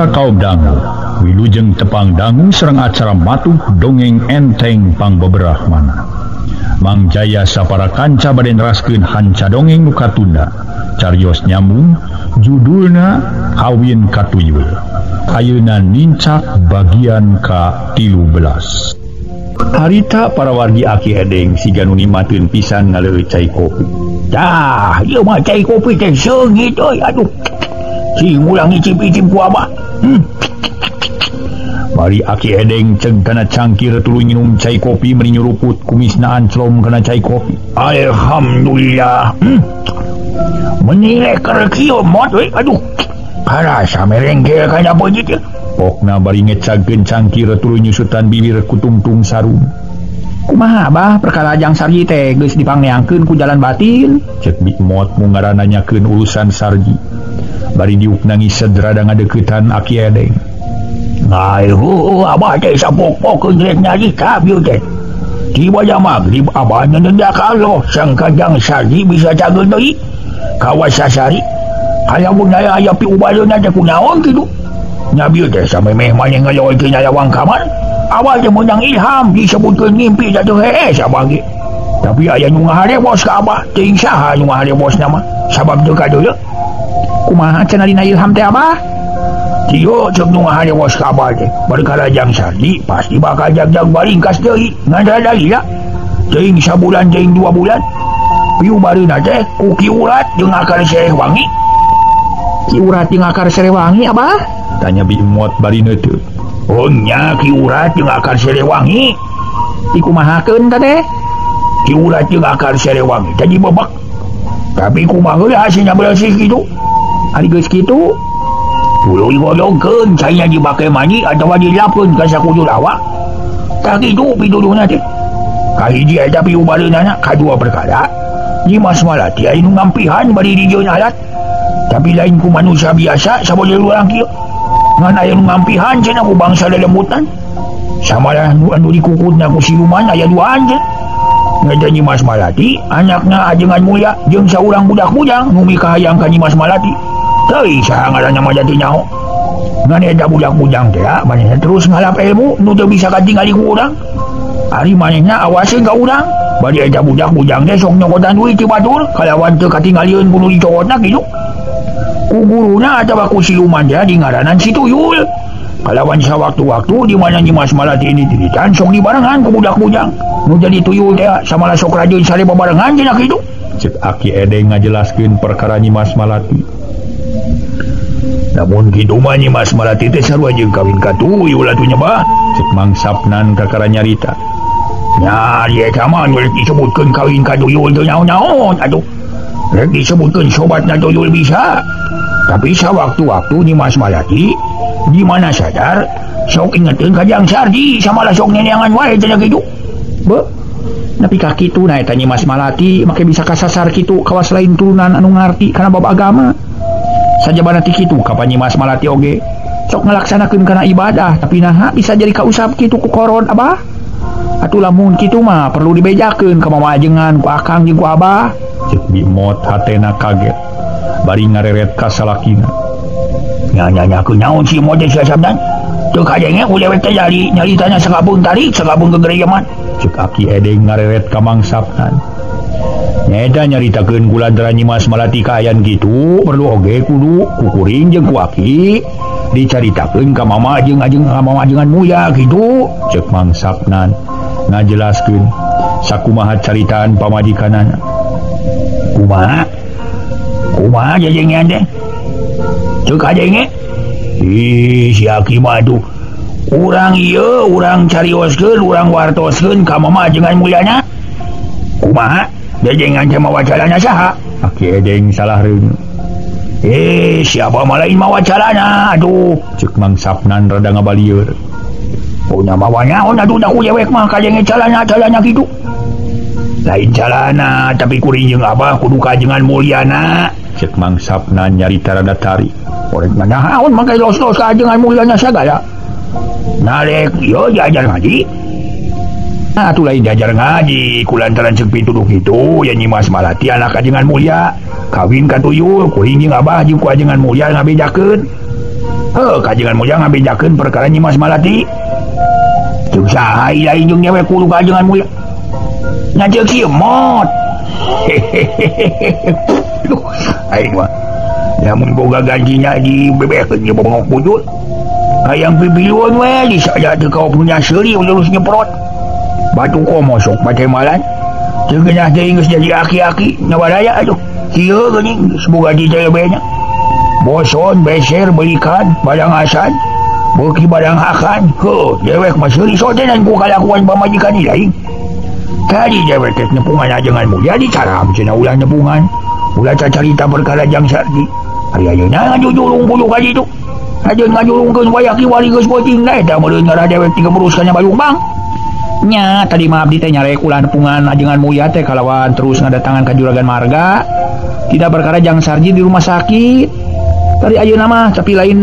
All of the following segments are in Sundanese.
Para kaum dangu, wilujeng tepang dangu sareng acara matuh dongeng enteng pangbeberah mana. Mang Jaya sapara kanca bade neraskeun hanca dongeng nu katunda. Carios nyambung judulna Kawin Katuyul. Ayeuna nincak bagian ka-13. Harita para wargi Aki Edeng siga nu nikmateun pisan ngaleueut cai kopi. Tah, ieu mah cai kopi teh seungit euy, aduh. Sing ulang icip-icip ku abah. Bari Aki Edeng ceng kana cangkir tuluy nginum cai kopi meni nyuruput kumisna anclom kana cai kopi. Alhamdulillah. Meni leker kieu mot euy, aduh. Karasa merengkel kana beungeut ieu. Pokna bari ngecagkeun cangkir tuluy nyusutan bibir kutungtung sarung. Kumaha abah perkara Jang Sarji teh geus dipangneangkeun ku jalan batin? Cek Bi Mot mu ngaranna nyakeun urusan Sarji. Bari diuk nangis rada ngadeuketan Aki Edeng. Ngai heueuh abah teh sapok-pokeun rek nyarita bieu teh. Tiba magrib abah nyendendak Allah sangka Jang Sarji bisa cageun deui. Kawas sasari aya mun aya piubareuna teh kunaon kitu. Nya bieu teh samemeh maneh ngaloekeun lawang kamar. Abah teh meunang ilham disebutkeun ngimpi da teu hees abah ge. Tapi aya nu ngaharewos ka abah, teuing saha nu ngaharewosna mah sabab teu kadeuleu. Kumaha cenah dina ilham teh abah? Kieu ceuk nu ngaharewos ka abah teh, perkara Jang Sardi pasti bakal jagjag baringkas deui, ngan rada lila. Teuing sabulan teuing 2 bulan. Piubareuna teh ku Ki Urat jeung akar sereh wangi. Ki Urat jeung akar sereh wangi abah? Tanya Bi Mot bari neuteut. Oh nya Ki Urat jeung akar sereh wangi. Dikumahakeun ta teh? Ki Urat jeung akar sereh wangi teh dibebek. Tapi kumaha heula hasilna beresih kitu? Ari geus kitu tuluy godogkeun caina dibake mandi atawa dilapkeun ka sakujur awak. Tah kitu pituduhna teh. Kahiji eta piubareunana, kadua perkara Nyimas Malati aya nu ngampihan bari dijieun alat. Tapi lain ku manusia biasa saboja urang kieu. Ngan aya nu ngampihan cenah ku bangsa lelembutan. Samalah nu anu dikukutna ku siluman aya duaan cenah. Ngaja Nyimas Malati anakna ajengan mulia jeung saurang budak bujang nu mikahayang ka Nyimas Malati. Teuing saha ngaranna mah jati nyaho. Ngan eta budak bujang teh manehna terus ngalap ilmu nu teu bisa katingali ku urang. Ari manehna awaseun ka urang. Bari eta budak bujang teh sok nyokotan duit ti batur kalawan teu katingalieun ku nu dicokotna kitu. Ku guruna atawa ku siluman teh dingaranan si Tuyul. Kalawan sawaktu-waktu di mana Nyimas Malati ini tiritan sok dibarengan ku budak bujang. Nu jadi tuyul teh samalah sok rajin sare babarengan cenah kitu. Cek Aki Edeng ngajelaskeun perkara Nyimas Malati. Namun kitu mah Nyimas Malati teh sarua jeung kawin ka tuyul atuh nya bah. Cek Mang Sapnan kakara nyarita. Nya ieu eta mah nu rek disebutkeun kawin ka tuyul teu naon-naon atuh. Rek disebutkeun sobatna tuyul bisa. Tapi sawaktu-waktu Nyimas Malati di mana sadar sok ingeteun ka Jang Sarji samalah sok neneangan wae cenah kitu. Be, nepi ka kitu na eta Nyimas Malati make bisa kasasar kitu kawas lain turunan anu ngarti kana bab agama. Sajabana ti kitu kapan Nyimas Malati oge sok ngalaksanakeun kana ibadah tapi naha bisa jadi kausap kitu ku koron abah. Atuh lamun kitu mah perlu dibejakeun ka mama ajengan ku akang jeung ku abah. Cek Bi Mot hatena kaget bari ngareret ka salakina. Nya nya nya kunaon si Mot teh sasabdan? Teu kadenge ku dewek teh nyaritana sakabeung tarik sakabeung gegerejeman. Cek Aki Edeng ngareret ka Mang Sapnan. Nyeta nyaritakeun ku lantaran Nyimas Malati kaayan kitu perlu oge kudu ku kuring jeung ku Aki dicaritakeun ka mama jeung ajeng ka mama ajengan mulia kitu. Cek Mang Sapnan ngajelaskeun sakumaha caritaan pamajikanana. Kumaha? Kumaha jejengean teh? Teu kadenge? Ih, si Aki mah atuh. Urang ieu urang carioskeun, urang wartoskeun ka mama ajengan mulyana. Kumaha? Jejengan teh mawa calana saha? Aki Edeng salah reuneu. Eh, siapa mah lain mawa calana atuh. Cek Mang Sapnan rada ngabalieur. Oh, nya mawa naon atuh da ku dewek mah kadenge calana-calana kitu. Lain calana tapi kuring jeung abah kudu ka ajengan mulyana. Cek Mang Sapnan nyarita rada tarik. Orek naon mangke los-los ka ajengan mulyana sagala. Narek ieu diajar ngaji. Nah, atuh lain diajar ngaji kulantaran ceuk pituduh kitu ya Nyimas Malati anak ajengan mulia kawin ka tuyul kuring jeung abah jeung ku ajengan mulia ngabejakeun. Heuh kajengan mulia ngabejakeun perkara Nyimas Malati. Ceuk saha lain jeung dewek kudu kajengan mulia. Nya ceuk si Emot. Duh, aing mah lamun boga gajinya dibebekeun jeung bongok bujul. Hayang pipiluan we disaya teu kau punya seuri terus nyeprot. Batu komo sok patemalan. Teu geunah teuing geus jadi aki-aki nyabaraya aduh. Kieu geuning geus boga gaji teh nya. Boson beser belikan badang asan. Beuki badang akan. Heuh, dewek mah seuri sotenan ku kalakuan pamajikan ieu. Tadi dewek teh nepungan ajengan mulia dicaram cenah ulah nepungan. Ulah cacarita perkara Jang Sardi. Ari ayeuna ngajujulung kudu ka ditu. Ajeun ngajulungkeun wayah kiwari geus peuting da eta meureun ngarah dewek tigeberus kana Bayung Bang. Nya tadi mah abdi teh nyarek ulah nepungan ajengan mulia teh kalawan terus ngadatangan ka Juragan Marga. Tidak perkara Jang Sarji di rumah sakit. Tadi ayeuna mah tapi lain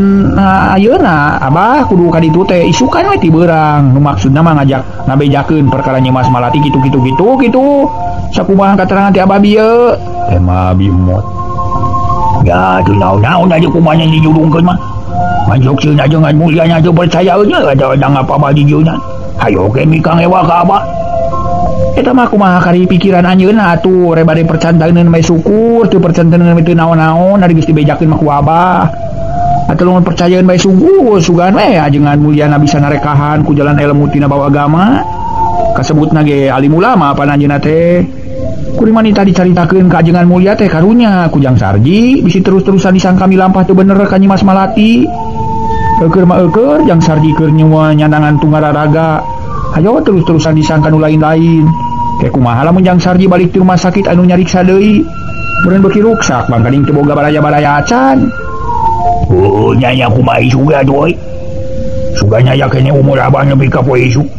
ayeuna abah kudu ka ditu teh isukan we ti beurang. Nu maksudna mah ngajak ngabejakeun perkara Nyimas Malati kitu-kitu kitu kitu. Sakumaha katerangan ti abah bieu? Teh mah abi emot. Ya teu naon-naon aja kumaha dijulungkeun mah. Manjok sieun ajengan mulia nya teu percaya nya ada apa abah dijieunna. Hayo ke mikang ewa ka abah. Eta mah kumaha kari pikiran anjeunna atuh re bade percanteneun bae syukur teu percanteneun teu naon-naon ari geus dibejakeun mah ku abah. Atuh lamun percayaeun bae sungguh sugan we ajengan mulia na bisa narekahan ku jalan ilmu tina bawa agama. Kasebutna ge alim ulama pan anjeunna teh. Kuring tadi dicaritakeun ka ajengan mulia teh karunya ku Jang Sarji bisi terus-terusan disangka milampah teu bener ka Nyimas Malati. Eueur mah eueur Jang Sarji keur nyewa nyandangan tungararaga. Hayo terus-terusan disangka nu lain-lain. Ke kumaha lamun Jang Sarji balik ti rumah sakit anu nyariksa deui. Meureun beuki ruksak bangkaning teu boga baraya-baraya acan. Oh nya nya kumaha isuk atuh euy. Sugan nya keneh umur abah nepi ka poe isuk.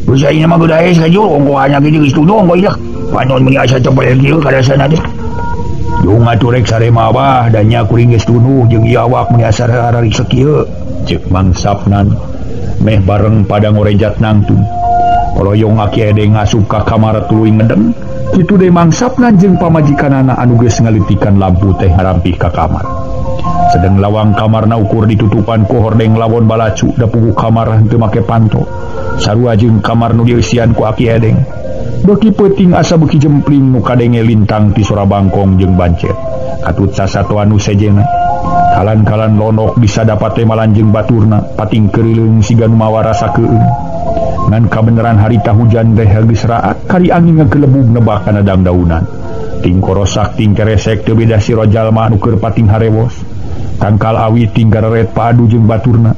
Geus ayeuna mah geus ka jul ongkohanna ge geus tunung we lah. Panon meuni asa cepet kieu karasana teh. Yung atuh rek sarema abah da nya kuring geus tunuh jeung ieu awak meuni asa rariksa kieu. Ceuk Mang Sapnan meh bareng pada ngorejat nangtung. Koloyong aki Edeng ngasup ka kamar tuluy ngedeng. Kitu deui Mang Sapnan jeung pamajikanana anu geus ngaleutikan lampu teh ngarampih ka kamar. Sedeng lawang kamarna ukur ditutupan ku hordeng lawon balacu da puguh kamar henteu make panto. Sarua jeung kamar nu dieusian ku aki Edeng. Beuki peuting asa beuki jempling nu kadenge lintang ti sora bangkong jeung bancet. Katut sasatoan nu sejena. Kalan-kalan lonok bisa dapat teh malanjeung baturna pating keurileung siga nu mawa rasa keueung. Ngan kabeneran harita hujan teh geus raat kari angin ngagelebug nebak kana dangdaunan. Ting korosak ting keresek teu beda si jalma nu keur pating harewos. Tangkal awi ting gareret padu jeung baturna.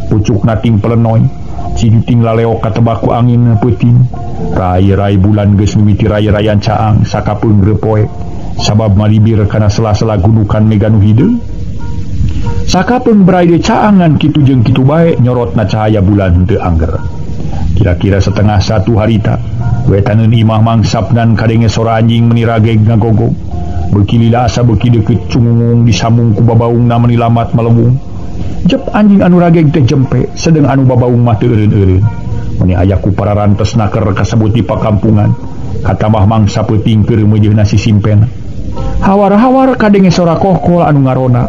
Pucukna ting pelenoy. Cing ting laleok katebak ku angin peuting. Rai-rai bulan geus mimiti rai-rayan caang sakapeung repoe. Sabab malibir kana sela-sela gunukan mega nu hideung. Sakapeung beraide caangan kitu jeung kitu bae nyorotna cahaya bulan teu angger. Kira-kira 12:30 harita, wetaneun imah Mang Sapnan kadenge sora anjing meuni rageg ngagogog. Beuki lila asa beuki deukeut cungungung disamung ku babaungna meuni lamat malembung. Jep anjing anu rageg teh jempe, sedeng anu babaung mah teu eureun-eureun. Meuni aya ku pararantes naker kasebut di pakampungan. Katamah mangsa peuting keur meujeuhna sisimpena. Hawar-hawar kadenge sora kohkol anu ngarona.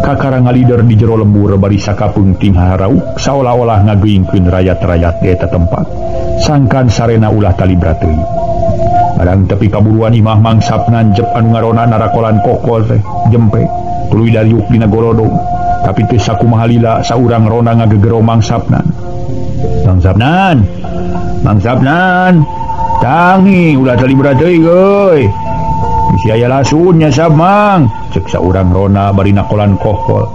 Kakara ngalider di jero lembur bari sakapeung ting harauk saolah-olah ngageuingkeun rayat-rayat di eta tempat. Sangkan sarena ulah talibra teuing. Barang tepi kaburuan imah Mang Sapnan jep anu ngarona narakolan kokol teh jempe tuluy dariuk dina golodong. Tapi teu sakumaha lila saurang rona ngagegero Mang Sapnan. Mang Sapnan, Mang Sapnan, tangi ulah talibra teuing euy. Bisi aya lasun nya sab Mang, ceuk saurang rona bari nakolan kokol.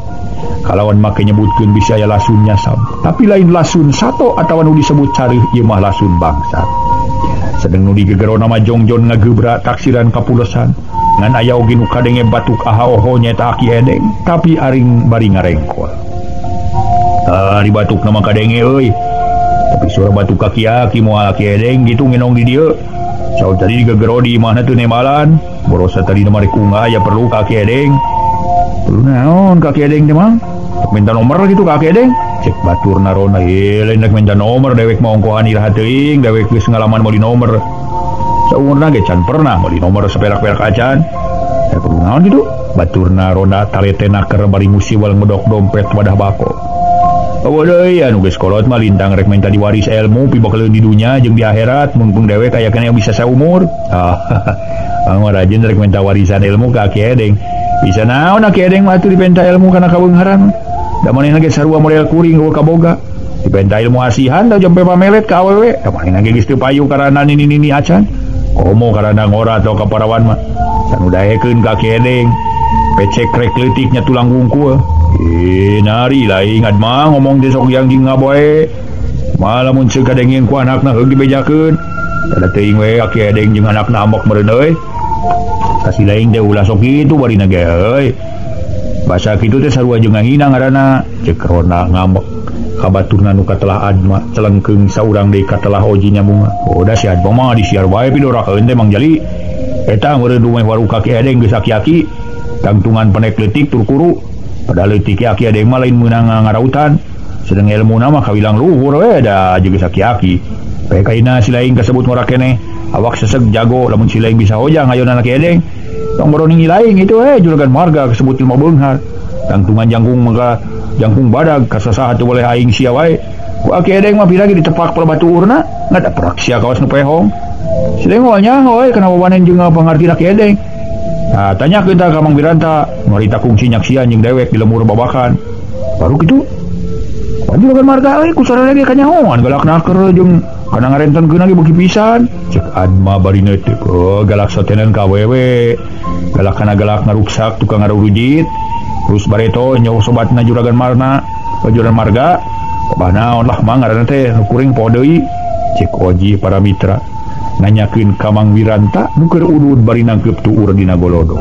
Kalawan make nyebutkeun bisi aya lasun nyasab, tapi lain lasun sato atawa nu disebut careuh ieu mah lasun bangsat. Sedeng nu digegerona mah jongjon ngagebra taksiran kapulesan. Ngan aya oge nu kadenge batuk aha-oho nyaeta Aki Edeng, tapi aring bari ngarengkol. Ari batukna mah kadenge euy. Tapi suara batuk kaki-aki moal Aki Edeng gitu ngenong di dieu. Saur tadi digegero di imahna teu nembalan. Borosa tadi mah rek unggah aya perlu ka Aki Edeng. Perlu naon ka Aki Edeng teh Mang? Minta nomor gitu ka Aki Edeng. Cek batur narona ieu lain rek minta nomor dewek mah ongkohan iraha teuing, dewek geus ngalaman meuli nomor. Saumurna ge can pernah meuli nomor saperak-perak acan. Perlu naon gitu? Batur narona taretena keur bari musiwal ngedok dompet wadah bako. Eueuh deui anu geus kolot mah lintang rek minta diwaris ilmu pibakaleun di dunya jeung di akhirat mumpung dewek aya keneh bisa saumur. Ah, Mang rajin rek minta warisan ilmu ka Aki Edeng. Bisa naon Aki Edeng mah atuh dipenta ilmu kana kabeungharan. Da manehna ge sarua model kuring eueuh kaboga. Dipenta ilmu asihan da jampe pamelet ka awewe. Da manehna ge geus teu payu karana nini-nini acan. Komo karana ngora atau ka parawan mah. Sanu daekeun ka Aki Edeng. Pecek rek leutiknya tulang wungkul. Nari lain Adma ngomong teh sok yang jeung ngaboe. Malah mun ceuk kadengeng ku anakna heug dibejakeun. Ada teuing we Aki Edeng jeung anakna ambek meureun euy. Kasih lain teh ulah sok kitu barina ge euy. Basa kitu teh sarua jeung ngahina ngaranna. Ceuk Rona ngambek. Kabaturna nu katelah Adma celengkeung saurang deui katelah Oji nyambunga. Oh da si Adma mah disiar wae pidorakeun teh Mang Jali. Eta meureun dumeh warung Aki Edeng geus aki-aki. Tangtungan penek leutik tur kuru. Padahal leutik Aki Edeng mah lain meunang ngarautan. Sedang ilmuna mah kawilang luhur we da jeung geus aki-aki. Pekaina si lain kasebut ngora keneh. Awak seseg jago lamun si lain bisa hojang ayeuna Aki Edeng. Tong boroning lain itu we juragan marga kasebut ilmu beunghar. Tangtungan jangkung maka jangkung badag kasasaha teu boleh aing sia wae. Ku Aki Edeng mah piragi ditepak palebatu urna, ngadaprak sia kawas nu pehong. Si lain moal nyaho we kana wawanen jeung pangarti Aki Edeng. Nah, tanya kita ka Mang Wiranta, marita kungsi nyaksian jeung dewek di lemur babakan. Baru kitu. Pan juragan marga euy ku sarana ge kanyahoan galak naker jeung kana ngarentenkeun ge beuki pisan. Cek Adma bari neuteuk, oh galak sotenan ka awewe. Galak kana galak ngaruksak tukang ngarurujit. Terus bareto nyaho sobatna juragan marna, juragan marga. Bah naon lah mang ngaranna teh nu kuring poho deui. Cek Oji para mitra. Nanyakeun ka Mang Wiranta nu keur udud bari nangkeup tuur dina golodong.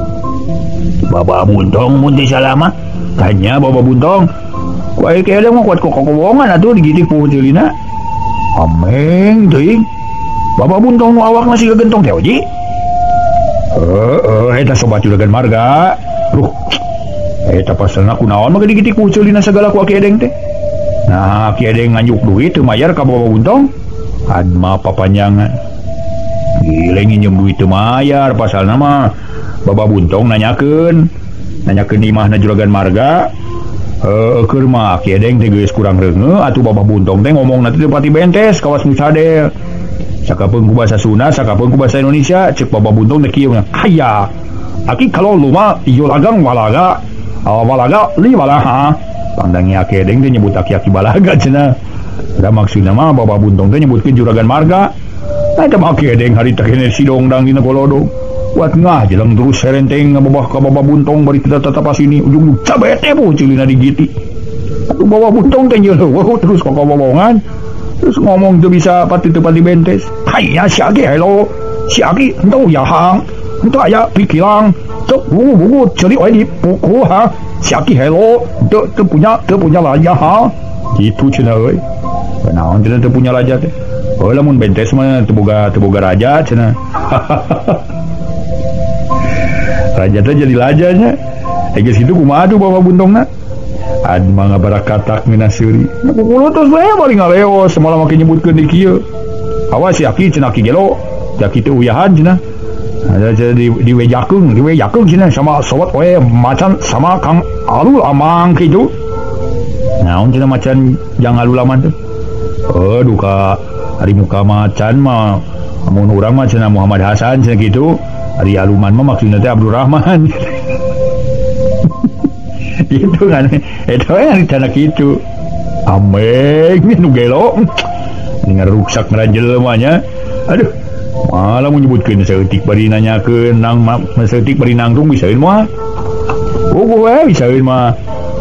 Baba Buntong mun teu salah mah. Tanya Baba Buntong. Ku aya ke mah kuat kokobongan atuh digitik puhulina. Ameng teuing. Baba Buntong nu awakna siga gentong teh Oji. Heueuh eta sobat juragan marga. Duh. Eta pasalna kunaon mah digitik puhulina sagala ku Aki Edeng teh. Nah, Aki Edeng nganjuk duit teu mayar ka Baba Buntong. Adma papanjangan. Gile nginjem duit teu mayar pasalna mah Baba Buntong nanyakeun imahna juragan marga. Keur mah Aki Edeng teh geus kurang reungeuh atuh Baba Buntong teh ngomongna teh pati bentes kawas nu sadel. Sakapeung ku basa Sunda, sakapeung ku basa Indonesia, ceuk Baba Buntong teh kieu aya. Aki kalau luma yolagang walaga, walaga li walaha. Pangdangi Aki Edeng teh nyebut aki-aki balaga cenah. Da maksudna mah Baba Buntong teh nyebutkeun juragan marga. Nah, eta mah Aki Edeng harita keneh sidongdang dina golodong. Kuat ngah jeleng terus serenteng ngababah ka Baba Buntong bari teu tatap sini ujung cabet teh bu ceulina digiti. Atuh Baba Buntong teh nyeueuh terus kokobobongan. Terus ngomong teu bisa pati teu pati bentes. Hayya si Aki hello. Si Aki henteu yahang. Henteu aya pikilang. Teu bugu ceuli we dipuku ha. Si Aki hello teu punya raja ha. Kitu cenah euy. Naon cenah teu punya raja teh. Oh lamun bentes mah teu boga raja cenah. Raja teh jadi lajanya. Geus kitu kumaha tuh Baba Buntongna? Adma ngabarakatak mina seuri. Kukulutus we bari ngaleos semalam make nyebutkeun di kieu. Awas si Aki cenah Aki gelo. Aki teh uyahan cenah. Ada diwejakeun cenah sama sobat we macan sama Kang Alul Amang kitu. Naon cenah macan jang Alul Aman teh? Duka ari muka macan mah mun urang mah cenah Muhammad Hasan cenah kitu. Ari Aluman mah maksudna teh Abdurrahman. Gitu kan eta we haritana kitu. Ameng nu gelo. Ngaruksak ngaranjel mah nya. Aduh, malah mun nyebutkeun saeutik bari nanyakeun nang saeutik bari nangtung bisaeun mah. Puguh we bisaeun mah.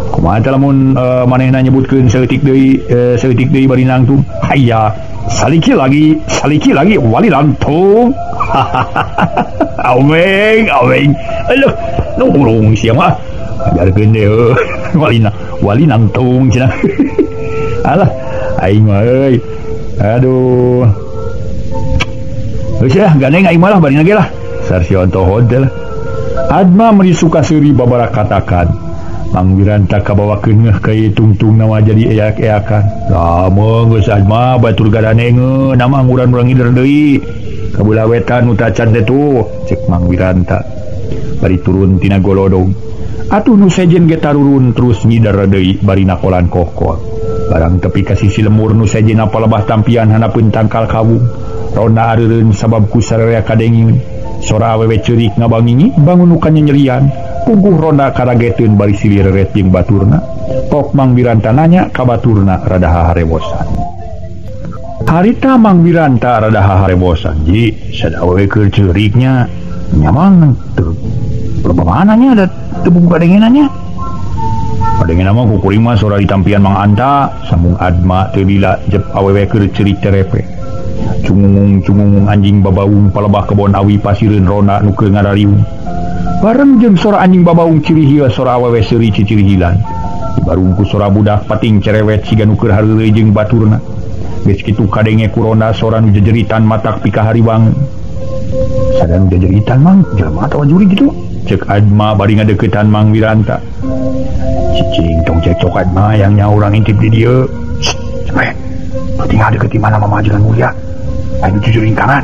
Kumaha teh lamun manehna nyebutkeun saeutik deui bari nangtung. Hayya, saliki lagi wali lantung. Ameng, ameng. Aduh, nu urung sia mah. Ajarkeun deui wali nangtung cenah. Alah, aing mah euy. Aduh. Geus lah, gandeng aing mah lah bari ge lah. Sarsion tohod teh lah. Adma meuni suka seuri babara katakan. Mang Wiranta kabawakeun ngeuh ka ieu tungtung nama jadi eak-eakan. Lamun geus Adma batur garanengeun nama nguran-urang ngider deui. Kabelah wetan nu tacan teh tuh, cek Mang Wiranta. Bari turun tina golodong. Atuh nu sejen ge tarurun terus ngider deui bari nakolan kokol. Barang tepi ka sisi lemur nu sejenna palebah tampian handapeun tangkal kawung. Ronda areureun sabab ku sararea kadenging. Sora awewe ceurik ngabangingi bangun nu kanyanyerian. Puguh ronda karageteun bari silih reret jeung baturna. Pok Mang Wiranta nanya ka baturna rada haharewosan. Harita Mang Wiranta rada haharewosan. Ji, sada awewe keur ceuriknya. Nya mang teu lebah nya ada teu buka kadengenannya. Kadengenan mah ku kuring mah sora ditampian Mang Anta, sambung Adma teu lila jep awewe keur ceurik terepe. Cungungung-cungungung anjing babaung palebah kebon awi pasireun ronda nu keur ngarariung. Bareng jeung sora anjing babaung ciri hil sora awewe seuri cicirihilan. Dibarung ku sora budak pating cerewet siga nu keur hareureuy jeung baturna. Geus kitu kadenge ku ronda sora nu jejeritan matak pikahariwang. Sada nu jejeritan mang jelema atawa juri kitu? Cek Adma bari ngadeukeutan Mang Wiranta. Cicing tong cekcok Adma yang nya urang intip di dieu. Cepet. Tinggal deket di mana Mama Ajengan Mulia. Ayo jujur ringkangan.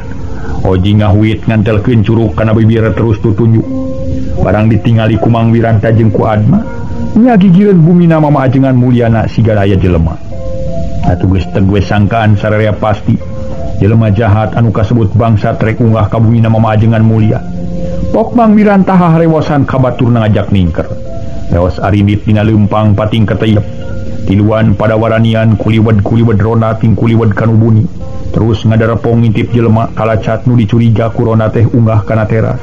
Oji ngahuit ngantelkeun curug kana bibir terus tutunjuk. Barang ditingali ku Mang Wiranta jeung ku Adma, nya gigireun bumina Mama Ajengan Mulyana siga aya jelema. Atuh geus teu geus sangkaan sararea pasti jelema jahat anu kasebut bangsa trek unggah ka bumina Mama Ajengan Mulia. Pok Mang Wiranta haharewosan ka baturna ngajak ningker. Leos arindit dina leumpang pating keteyep. Tiluan pada waranian kuliwed-kuliwed ronda ting kuliwed kanu buni. Terus ngadarepong ngintip jelema kalacat nu dicuriga ku ronda teh unggah kana teras.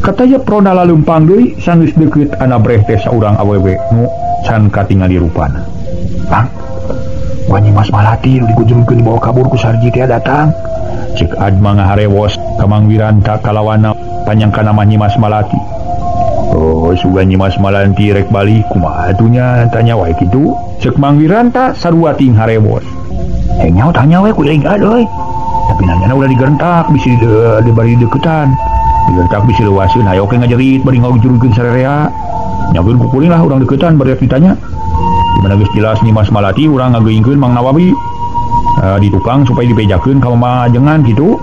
Katayep ronda laleumpang deui sanggeus deukeut anabreh teh saurang awewe nu can katingali rupana. Bang, wah Nyimas Malati nu digujurkeun dibawa kabur ku Sarji teh datang. Cek Adma ngaharewos ka Mang Wiranta kalawana panyangkana mah Nyimas Malati. Oh, sugan Nyimas Malati rek balik kumaha atunya tanya wae kitu. Cek Mang Wiranta sarua ting harewos. Nyaho tanya we ku iring euy. Tapi nanyana udah digerentak bisi di bari deukeutan. Digerentak bisi leuwaseun hayo ke ngajerit bari ngajurugkeun sararea. Nyageun ku kuring lah urang deukeutan bari ditanya. Di mana geus jelas Nyimas Malati urang ngageuingkeun Mang Nawawi. Di tukang supaya dibejakeun ka Mama Ajengan kitu.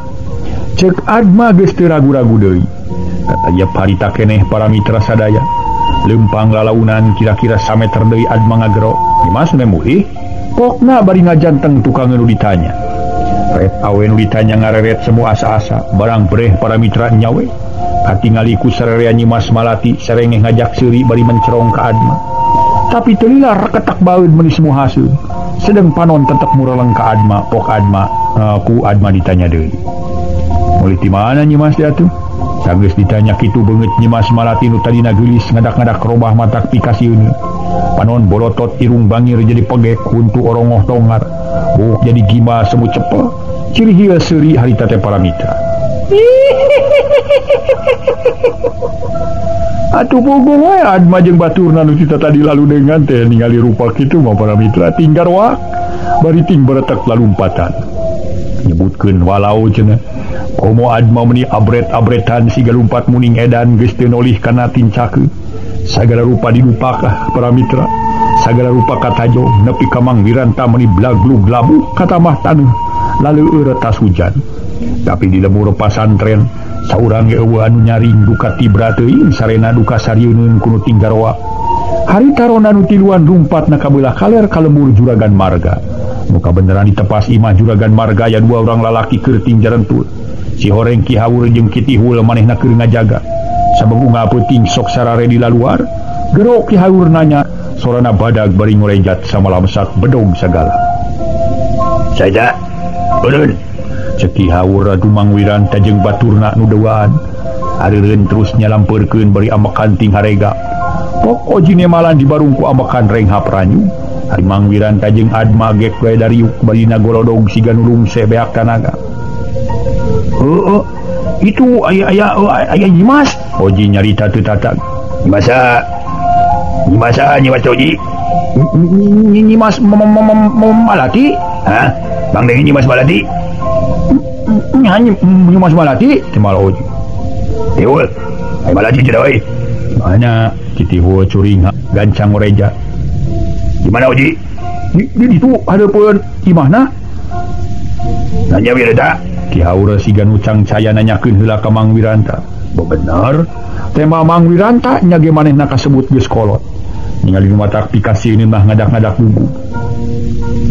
Cek Adma geus teu ragu-ragu deui. Katayep harita keneh para mitra sadaya. Leumpang lalaunan kira-kira sameter deui Adma ngagero. Nyimas nu mulih. Pokna bari ngajanteng tukang nu ditanya. Ret awe nu ditanya ngareret semua asa-asa. Barang breh para mitra nyawe. Katingali ku sararea Nyimas Malati sarengeh ngajak seuri bari mencerong ka Adma. Tapi teu lila reketak baeud meuni semua haseun. Sedeng panon tetep mureleng ka Adma, pok Adma ku Adma ditanya deui. Mulih ti mana Nyimas teh atuh? Sageus ditanya kitu beungeut Nyimas Malati nu tadina geulis ngadak-ngadak robah matak pikasieun. Panon bolotot irung bangir jadi pegek huntu orongoh tongar. Buuk jadi gima semu cepel. Ciri hil seuri harita teh para mitra. Atuh puguh we Adma jeung baturna nu cita tadi lalu dengan teh ningali rupa kitu mah para mitra tinggal wak bari ting beretek lalumpatan. Nyebutkeun walau cenah. Komo Adma meuni abret-abretan siga lumpat muning edan geus teu nolih kana tincakeun. Sagala rupa dilupakah para mitra. Sagala rupa katajo nepi ka Mang Wiranta meuni blaglug labuh katamah taneuh laleueur tas hujan. Tapi di lemur pasantren saurang ge eueuh anu nyaring duka tibra teuing sarena duka sarieun kuno tinggaroa. Harita ronda nu tiluan lumpat na kabelah kaler ka lembur Juragan Marga. Nu kabeneran ditepas imah Juragan Marga aya dua urang lalaki keur tingjarentul. Si horeng Ki Haur jeung Ki Tihul manehna keur ngajaga. Sabengungga peuting sok sarare di laluar. Gero Ki Haur nanya sorana badag bari ngorejat samalamsak bedog sagala. Saja eureun. Cek Ki Haur adu Mang Wiranta jeung baturna nu deuaan. Areureun terus nyalampeurkeun bari ambekan ting harega. Pok oji nemalan dibarung ku ambekan renghap ranyu. Ari Mang Wiranta jeung Adma gek we dariuk bari nagolodog siga nu rungse beak tanaga. Heueuh, itu aya aya Nyimas. Oji nyarita teu tatag. Nyimasa. Nyimasa Nyimas Oji. Nyimas Malati? Hah? Bang Dengi Nyimas Malati? Nya Nyimas Malati timbal Oji. Tiul. Ai Malati cenah euy. Mana Ki Tihul curing gancang ngoreja. Di mana Oji? Di ditu hadeupeun imahna. Nanya we eta. Ki Haur siga nu cangcaya nanyakeun heula ka Mang Wiranta. Bener, tema Mang Wiranta nya ge manehna kasebut geus kolot. Ningali nu matak pikasieun mah ngadak-ngadak gugup.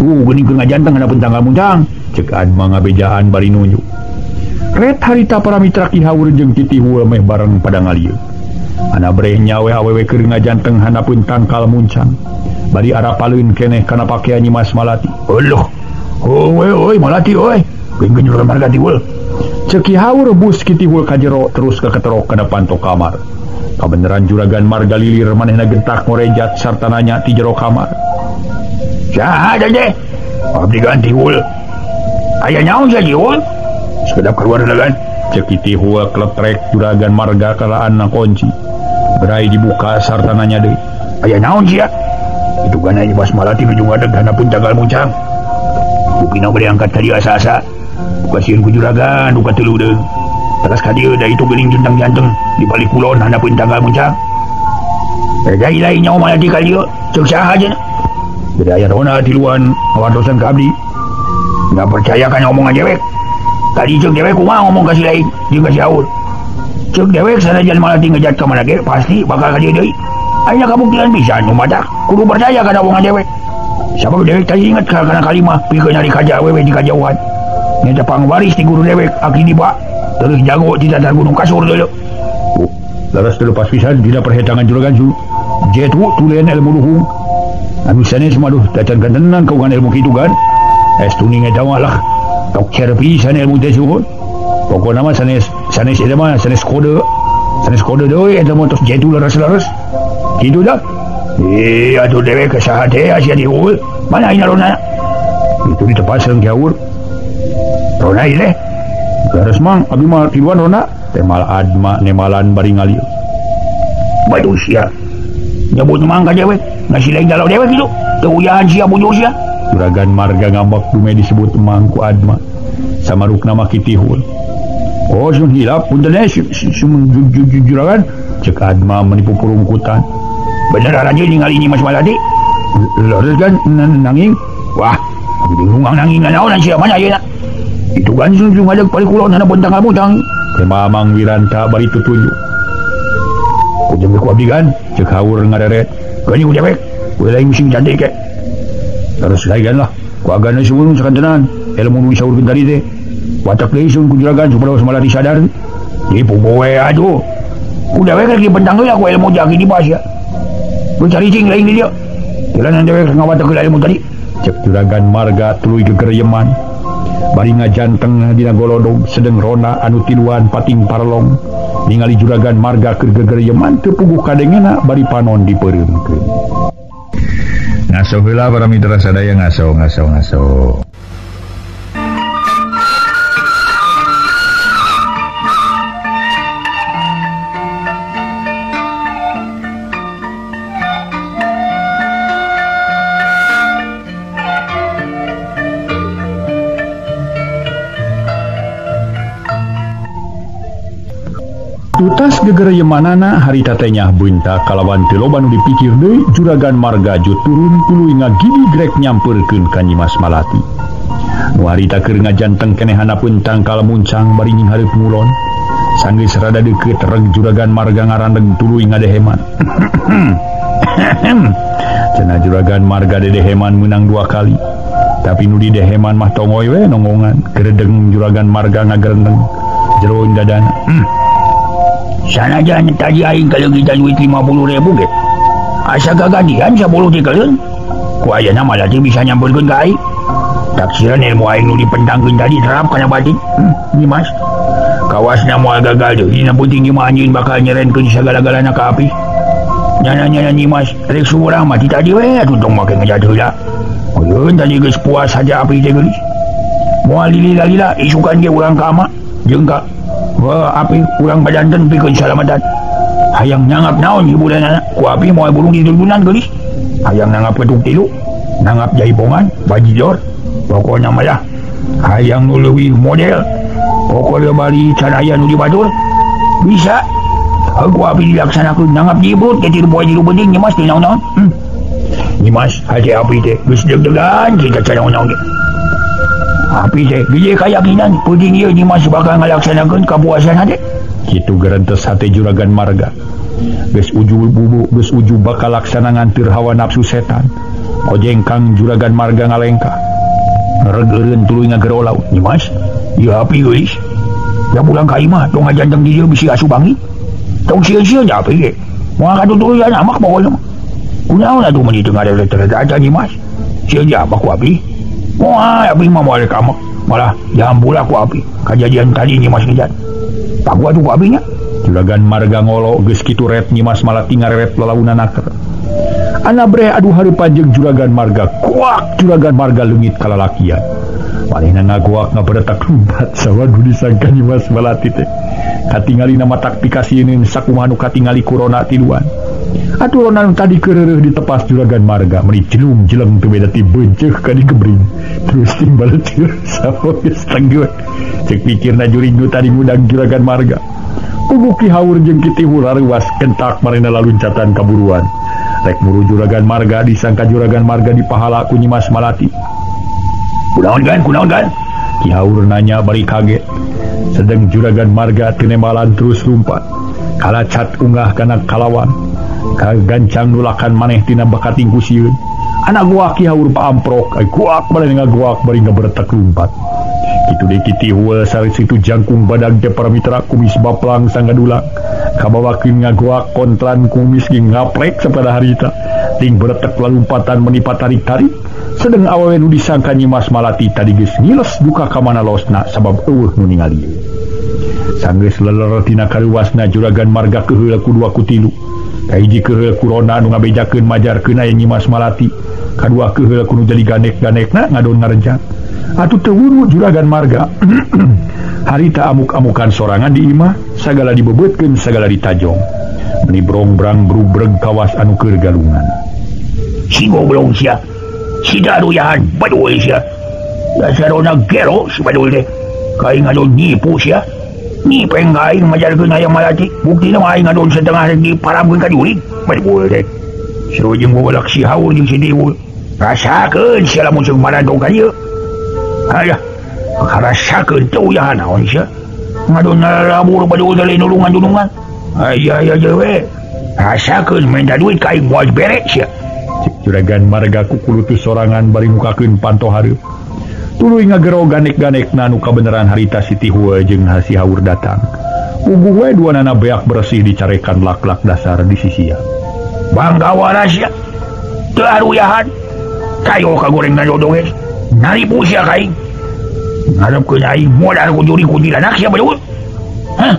Tuh geuning keur ngajanteng handapeun tanggal muncang. Cek Adma ngabejaan bari nunjuk. Ret harita para mitra Ki Haur jeung Ki Tihul meh bareng pada ngalieu. Ana breh nyawe awewe keur ngajanteng handapeun tangkal muncang. Bari arapaleun keneh kana pakaian Nyimas Malati. Uluh. Oi oi Malati oi. Geuning juragan marga Tihul. Cek Ki Haur bus Ki Tihul ka jero terus kaketerok kana panto kamar. Kabeneran juragan marga lilir manehna gentak ngorejat sarta nanya ti jero kamar. Saha teh? Abdi ganti Tihul. Aya naon sia Tihul? Sekedap keluar dagan. Cek Ki Tihul kletrek juragan marga kalaan na kunci. Berai dibuka sarta nanya deui. Aya naon sia? Itu gana Nyimas Malati nuju ngadeg handapeun tanggal muncang. Bukina bade angkat tadi asa-asa. Kasieun ku juragan duka teu leudeung. Teras ka dieu da itu geuning jentang-janteng di balik kulon handapeun tanggal muncang. Dai lain nyawa Malati ka dieu, ceuk saha cenah? Beda aya rona tiluan ngawantosan ka abdi. Nggak percaya kan omongan dewek. Tadi ceuk dewek kumaha ngomong ka si lain jeung ka si Haur. Ceuk dewek sanajan Malati ngejat ka mana ge pasti bakal ka dieu deui. Ayeuna kabuktian bisa nu matak kudu percaya kana omongan dewek. Sabab dewek tadi inget kana kalimah pikeun nyari kaja awewe di kajauhan. Nyata pangwaris ti guru dewek aki diba terus jago di datar gunung kasur deuleu. Oh, laras teu lepas pisan dina perhitungan juragan su. Jetu tulen ilmu luhung. Anu sanes mah duh tacan kantenan kaugan ilmu kitu kan. Es tuning eta mah lah. Tok cer pisan ilmu teh suhun. Pokona mah sanes sanes eta mah sanes kode. Sanes kode deui eta mah tos jetu leres-leres. Kitu dah. Eh atuh dewek saha teh sia Tihul. Mana ayeuna rona? Itu di tepas sareng Ki Haur. Rona ieu teh. Leres mang abdi mah tiluan rona. Temal Adma nemalan bari ngalieu. Baduh sia. Nyebut mang ka dewek, ngasih lain galau dewek kitu. Teu uyahan sia bujur sia. Juragan marga ngambek dume disebut emang ku Adma. Samarukna mah Ki Tihul. Oh sun hilap punten juragan cek Adma menipu purungkutan. Bener aja ningali Nyimas Malati? Leres kan nanging. Wah, bingung nanging naon sia mana ayeuna? Itu kan sun ngadeg balik kulon handapeun tanggal muncang. Teh Mamang Wiranta bari tutunjuk. Ujung ku abdi kan cek Haur ngareret. Geuning ku dewek, we lain sing cantik ke. Terus lagi lah, ku agana suwun sakantenan ilmu nu disaurkeun tadi teh. Watak deui sun ku juragan supaya Malati sadar. Di poe aduh. Ku dewek lagi pentang heula ku ilmu jagi di bas ya. Mencari cing lain di dia. Jalanan dewek ngawatak heula ilmu tadi. Cek juragan marga tuluy gegereyeman. Bari ngajanteng dina golodog sedeng rona anu tiluan pating parlong. Ningali juragan marga keur gegereyeman teu puguh kadengena bari panon dipeureumkeun. Ngaso heula para mitra sadaya ngaso ngaso ngaso. Tutas gegereyemanana harita teh nyah beunta kalawan teu loba nu dipikir deui juragan marga ju turun tuluy ngagidi grek nyampeurkeun ka Nyimas Malati. Nu harita keur ngajanteng keneh handapeun tangkal muncang bari nyinghareup ngulon. Sanggeus rada deukeut reg juragan marga ngarandeg tuluy ngadeheman. Cenah juragan marga dedeheman meunang dua kali. Tapi nu dideheman mah tongoy we nongongan. Geredeng juragan marga ngagerendeng jero dadana. Sanajan tadi aing kaleugitan duit 50.000 ge. Asa gagandian 10 tikaleun. Ku ayeuna Malati bisa nyampeurkeun ka aing. Taksiran ilmu aing nu dipentangkeun tadi terap kana batin. Nyimas. Kawasna moal gagal deui dina penting ieu mah anjeun bakal nyerenkeun sagala-galana ka api. Nyana-nyana Nyimas rek surang mah ti tadi we atuh tong make ngejat heula. Ayeun tadi geus puas saja api teh geulis. Moal lila-lila isukan ge urang ka ama jeung ka wah api urang badanten pikeun salamatan. Hayang nangap naon hiburanana ku api moal burung ditulunan geulis. Hayang nangap ketuk tilu, nangap jaipongan, bajidor, pokona mah lah hayang nu leuwih model. Pokona bari can aya nu dibatur. Bisa ku api dilaksanakeun nangap jibrut ke tilu poe tilu beuting Nyimas teu naon-naon. Nyimas hate api teh geus deg-degan kita can naon-naon ge. Api teh gede kayakinan peuting ieu Nyimas bakal ngalaksanakeun kapuasan hate. Kitu gerentes hate juragan marga. Geus uju bubu geus uju bakal laksana nganteur hawa nafsu setan. Kojengkang Juragan Marga ngalengkah. Ngereg-eureun tuluy ngagero laut. Nyimas, ieu api geulis. Ya pulang ka imah tong ngajanteng di dieu bisi asup angin. Tong sieun-sieun ja api ge. Moal katutuluyan amak pokona mah. Kunaon atuh mun dieu ngareret-reret aja Nyimas. Sieun ja amak ku abi. Moal abi mah moal ka amak. Malah dihampura ku abi. Kajadian tadi Nyimas ngejan. Pagu atuh ku abi nya. Juragan Marga ngolo geus kitu ret Nyimas Malati ngareret lalaunan naker. Anabreh aduh hareupan jeung Juragan Marga kuak Juragan Marga leungit kalalakian. Manehna ngagoak ngaberetak lumpat sawa nu disangka Nyimas Malati teh. Katingalina matak pikasieun sakumaha nu katingali ku rona tiluan. Atuh rona nu tadi keureureun ditepas Juragan Marga meuni jelung jeleng teu beda ti beunceuk ka digebring. Terus timbal teu sawa geus tenggeut. Ceuk pikirna jurig nu tadi ngundang Juragan Marga. Puguh Ki Haur jeung Ki Tihul hareuwas kentak marena laluncatan kaburuan. Rek muru Juragan Marga disangka Juragan Marga dipahala ku Nyimas Malati. Kunaon gan, kunaon gan? Ki Haur nanya bari kaget. Sedeng Juragan Marga teu nembalan terus lumpat. Kalacat unggah kana kalawan. Kagancang nulakan maneh tina bakating ku sieun. Anak gua Ki Haur paamprok, ai kuak maneh ngagoak bari ngaberetak lumpat. Kitu deui Ki Tihul saris itu jangkung badag teh para mitra kumis baplang sanggadulang. Kabawakeun ngagoak kontran kumis ge ngaplek sapada harita. Ting beretek lalumpatan menipa tarik-tarik. Sedeng awewe nu disangka Nyimas Malati tadi geus ngiles duka ka mana losna sabab eueuh nu ningali. Sanggeus leler tina karuwasna Juragan Marga keheul ku dua ku tilu. Kahiji keheul ku rona nu ngabejakeun majarkeun aya Nyimas Malati. Kadua keheul ku nu jadi ganek-ganekna ngadon ngarejang. Atuh teu wuru Juragan Marga. Harita amuk-amukan sorangan di imah, sagala dibebeutkeun sagala ditajong. Meni brongbrang brubreg kawas anu keur galungan. Si goblong sia. Si daruyahan badul sia. Dasar rona gero si badul teh. Kaing ngadon nipu sia. Nipeng aing majarkeun hayang Malati. Buktina mah aing ngadon setengah diparamkeun ka jurig. Badul teh. Seru jeung gogolak si Haur jeung si Tiwul. Rasakeun sia lamun seung marantong ka dieu. Ayah, karasakeun teu uyahan naon sia. Ngadon nalabur badul teh nulungan-nulungan. Ayah aya we. Rasakeun minta duit ka aing moal bere sia. Cek Juragan Marga kukulutus sorangan bari mukakeun panto hareup. Tuluy ngagero ganek-ganekna nu kabeneran harita si Tihul jeung si Haur datang. Puguh we duanana beak bersih dicarekan lak-lak dasar di sisia. Bangga waras sia. Teu aruyahan. Kayo kagoreng ngadodoges. Naripu sia ka aing. Ngarepkeun aing modal ku juri kuntilanak sia badul. Hah?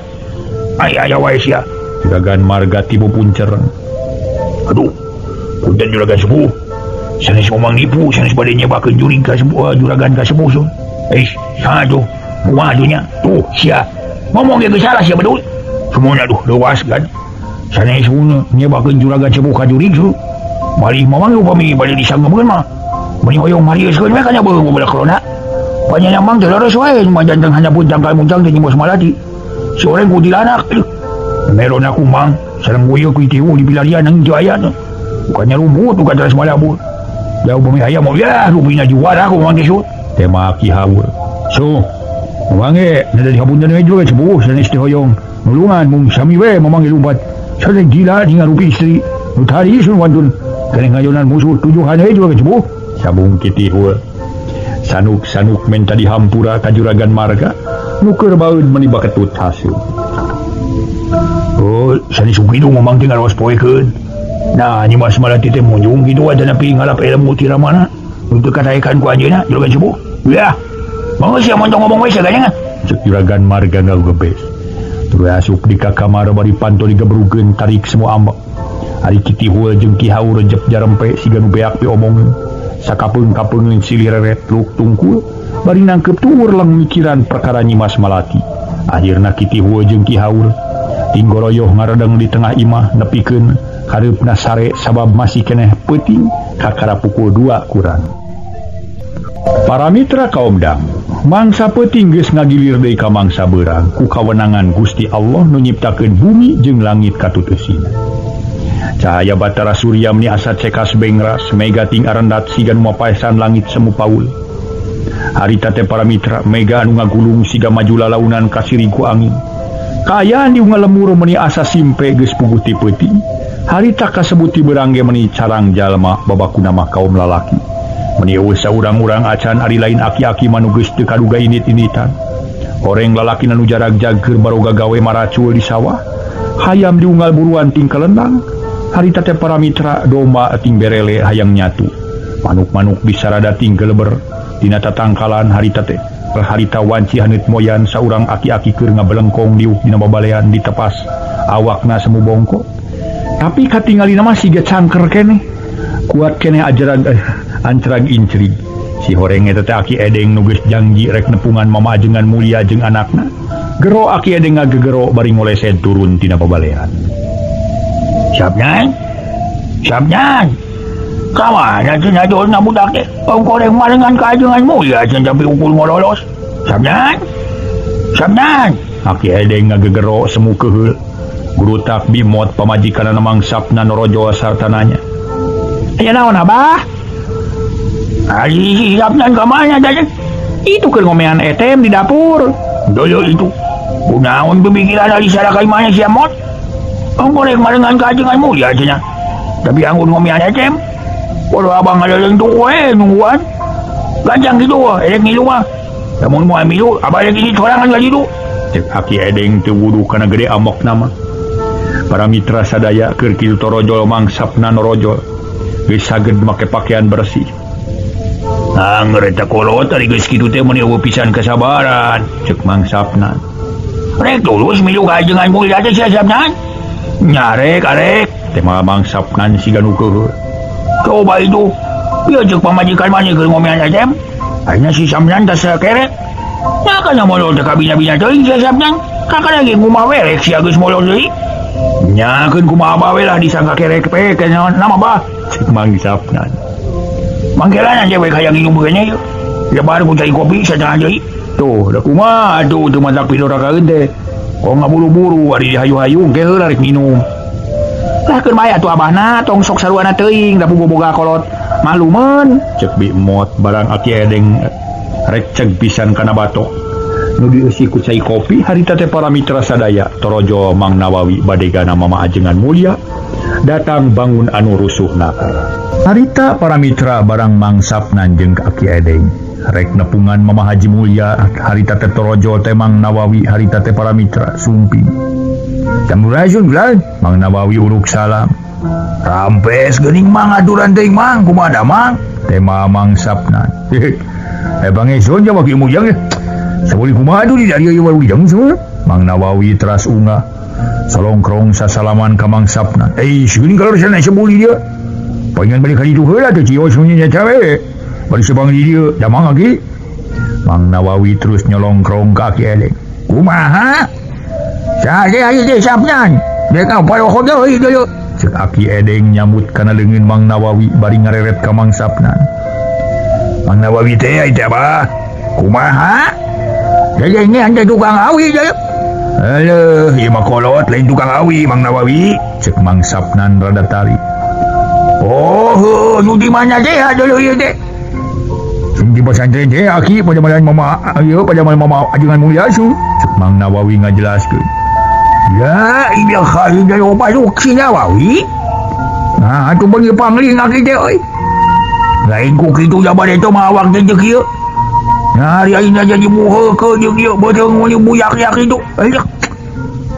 Ay aya wae sia. Juragan Marga tibu puncereng. Aduh, punten Juragan sepuh. Sanes ngomong nipu, sanes bade nyebakeun jurig ka sepuh, juragan ka sepuh sun. Eh, saha tuh? Kumaha tuh nya? Tuh sia. Ngomong ge geus salah sia badul. Semuanya aduh leuwas kan. Sanes nyebakeun juragan sepuh ka jurig sun. Malih mamang upami bade disanggemeun mah. Meni hoyong marieuskeun we kana beuh goblok corona. Panyana mang teh leres wae majanteng hanya pun tangkal muncang teh Nyimas Malati. Si oreng kuntilanak. Aduh. Merona ku mang sareng uyeuh ku tiwu di pilarian nang teu aya. Bukannya rumput bukan teras malabur. Jauh bumi hayam mau ya rupina juara aku mang teh Tema Ki Haur. So, mamang ge nada dihapunten we juga sepuh sanes teh hoyong. Nulungan mung sami we mamang ge lumpat. Sareng gila ningal rupi istri. Nu tadi sun wantun keneh ngayonan musuh tujuhan we juga sepuh. Sabung Ki Tihul. Sanuk-sanuk menta dihampura ka Juragan Marga nu keur baeud meuni baketut hasil. Oh, sanes kitu ngomong teh ngaraos poekeun. Nah, Nyimas Malati teh munjung kitu aja nepi ngalap ilmu ti ramana. Untuk kataekan ku anjeunna Juragan sepuh. Ya. Mangga sia montong ngomong we sia ganyangan. Cek Juragan Marga ngagebes. Tuluy asup di ka kamar bari panto digebrugeun tarik semua ambek. Ari Ki Tihul jeung Ki Haur rejep jarempe siga nu beak piomongeun. Sakapeung-kapeungeun silih reret luk tungkul bari nangkep tuur lang mikiran perkara Nyimas Malati. Akhirna Ki Tihul jeung Ki Haur tinggoroyoh ngaredeng di tengah imah nepikeun kareupna sare sabab masih keneh peuting kakara pukul 2 kurang. Para mitra kaum dang, mangsa peuting geus ngagilir deui ka mangsa beurang ku kawenangan Gusti Allah nu nyiptakeun bumi jeung langit katuteusina. Cahaya Batara Surya meni asa cekas bengras, mega ting arendat siga nu mapaesan langit semu paul. Harita teh para mitra mega anu ngagulung siga maju lalaunan kasiri ku angin. Kaayaan di unggal lemur meni asa simpe geus puguh ti peuting. Harita kasebut ti beurang ge meuni carang jalma babakuna mah kaum lalaki. Meuni eueuh saurang-urang acan ari lain aki-aki mah nu geus teu kaduga init-initan. Horeng lalaki nu jarag-jag keur baroga gawe maracul di sawah. Hayam diunggal buruan ting kalendang. Harita teh para mitra domba ting berele hayang nyatu. Manuk-manuk bisa rada ting geleber dina tatangkalan harita teh. Harita wanci haneut moyan saurang aki-aki keur ngabelengkong diuk dina babalean ditepas awakna semu bongko. Tapi katingalina mah siga cangker keneh. Kuat keneh ajaran antrag intrig. Si horeng eta teh Aki Edeng nu geus janji rek nepungan Mama Ajengan Mulia jeung anakna. Gero Aki Edeng ngagegero bari ngolesed turun tina babalean. Siapnya? Siapnya? Kamana cenah na budak teh? Ongko rek marengan ka Ajengan Mulia cenah tapi ukul ngololos. Siapnya? Siapnya? Aki Edeng ngagegero semu keheul. Gurutak bimot pamajikanna Mang Sapna norojol sarta nanya. Aya naon Abah? Ari si Sapna ka mana teh? Itu keur ngomean etem di dapur. Dulu itu. Kunaon pemikiran ari saraka mana sia mot? Ongko rek marengan ka Ajengan Mulia cenah. Tapi anggun ngomean etem. Waduh abang ada tuh we nungguan. Ganjang gitu wah, erek ngilu mah. Lamun moal milu, abah rek ini sorangan ka ditu. Cek Aki Edeng teu wuduh kana gede amokna mah. Para mitra sadaya keur kitu torojol Mang Sapna norojol. Geus saged make pakaian bersih. Angger eta kolot ari geus kitu teh meuni eueuh pisan kasabaran, cek Mang Sapna. Rek tulus milu ka Ajengan Mulia teh sia Sapna. Nyarek arek, teh Mang Sapna siga nu keuheul. Coba itu, biar cek pamajikan mana keur ngomean etem. Akhirnya si Samnan tas kerek. Nah kana molor teh kabina-bina teuing si Samnan. Kakak lagi ngumah werek si geus molor deui. Nyakeun kumaha bae lah disangka kerek pe nama bah. Cek Mang Sapnan. Mangkelan aja we hayang minum beungeun ieu. Lebar ku cai kopi satengah deui. Tuh, da kumaha atuh teu matak pidorakaeun teh. Kok ngaburu-buru ari hayu-hayu ge heula rek minum. Lah keur bae atuh abahna tong sok saruana teuing da boga kolot maklumeun. Cek bimot barang Aki Edeng rek ceg pisan kana batok. Nu dieusi ku cai kopi harita teh para mitra sadaya torojol Mang Nawawi badegana Mama Ajengan Mulia datang bangun anu rusuhna. Harita para mitra barang Mang Sapna jeung Aki Edeng rek nepungan Mama Haji Mulia harita teh torojol teh Mang Nawawi harita teh para mitra sumping. Sampurasun bulan Mang Nawawi uruk salam. Rampes geuning Mang aturan teuing Mang kumaha damang? Tema Mang Sapna. Bang Eson jawab ilmu jang. Sabuli kumaha atuh di dari ieu ujang semua. Mang Nawawi teras unggah. Solongkrong sasalaman ka Mang Sapna. Seuning kalau sana sabuli dia. Pangan balik kali tu heula teh cios nya cawe. Bari sebang di dieu damang lagi. Mang Nawawi terus nyolongkrong ka Aki Edeng. Kumaha? Saha ieu teh Sapna? Dek apa deui deui. Cek Aki Edeng nyambut kana leungeun Mang Nawawi bari ngareret ka Mang Sapna. Mang Nawawi teh teh abah. Kumaha? Jadi ini anda tukang awi jadi. Aduh, ieu mah kolot lain tukang awi Mang Nawawi. Cek Mang Sapnan rada tarik. Oh, nu di mana teh dulu ieu teh? Di pesantren teh aki pada malam mama ieu pada malam mama Ajengan Mulia su. Cek Mang Nawawi ngajelaskeun. Ya, ieu kali dari obat si Nawawi. Nah, atuh beungeut pangling aki teh euy. Lain ku kitu jaban eta mah awak teh jeung kieu. Nah, hari ayeuna jadi muheukeun jeung ieu beuteung mun buyak-yak kitu.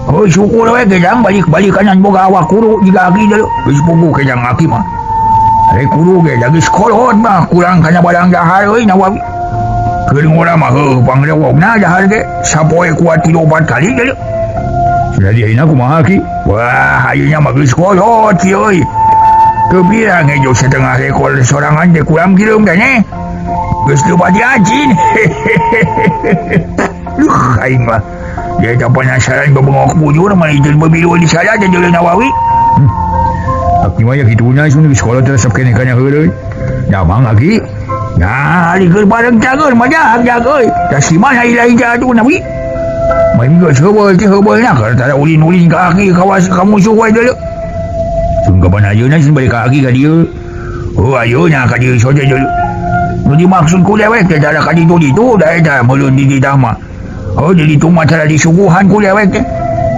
Oh, syukur we kejang balik-balik kanan boga awak kuru jiga aki deui. Geus puguh kejang aki mah. Rek kuru ge geus kolot mah kurang kana barang dahar euy Nawawi. Keur ngora mah heuh pangrewogna dahar ge sapoe kuat 3 4 kali deui. Jadi ayeuna kumaha ki? Wah, ayeuna mah geus kolot kieu euy. Teu pirang hejo setengah ekor sorangan teh kurang kireum teh neh. Geus teu badi acin. Duh, aing mah. Dia tak penasaran bebengok bujur mah izin bebilu di saya teh jeung Nawawi. Aki mah ya kitunya sun di sekolah teh resep keneh kana heureui. Damang aki. Nah, ari keur bareng cager mah jahat euy. Da si mana lain jatuh Nawawi. Main geus heubeul teh heubeulna keur tara ulin-ulin ka aki kawas ka musuh wae deuleu. Sun kapan ayeuna sun balik ka aki ka dieu. Oh, ayeuna ka dieu soja deuleu. Nu dimaksud ku dewek teh tara ka ditu ditu da eta meulun di ditah mah. Oh, jadi tu mah tara disuguhan ku dewek teh.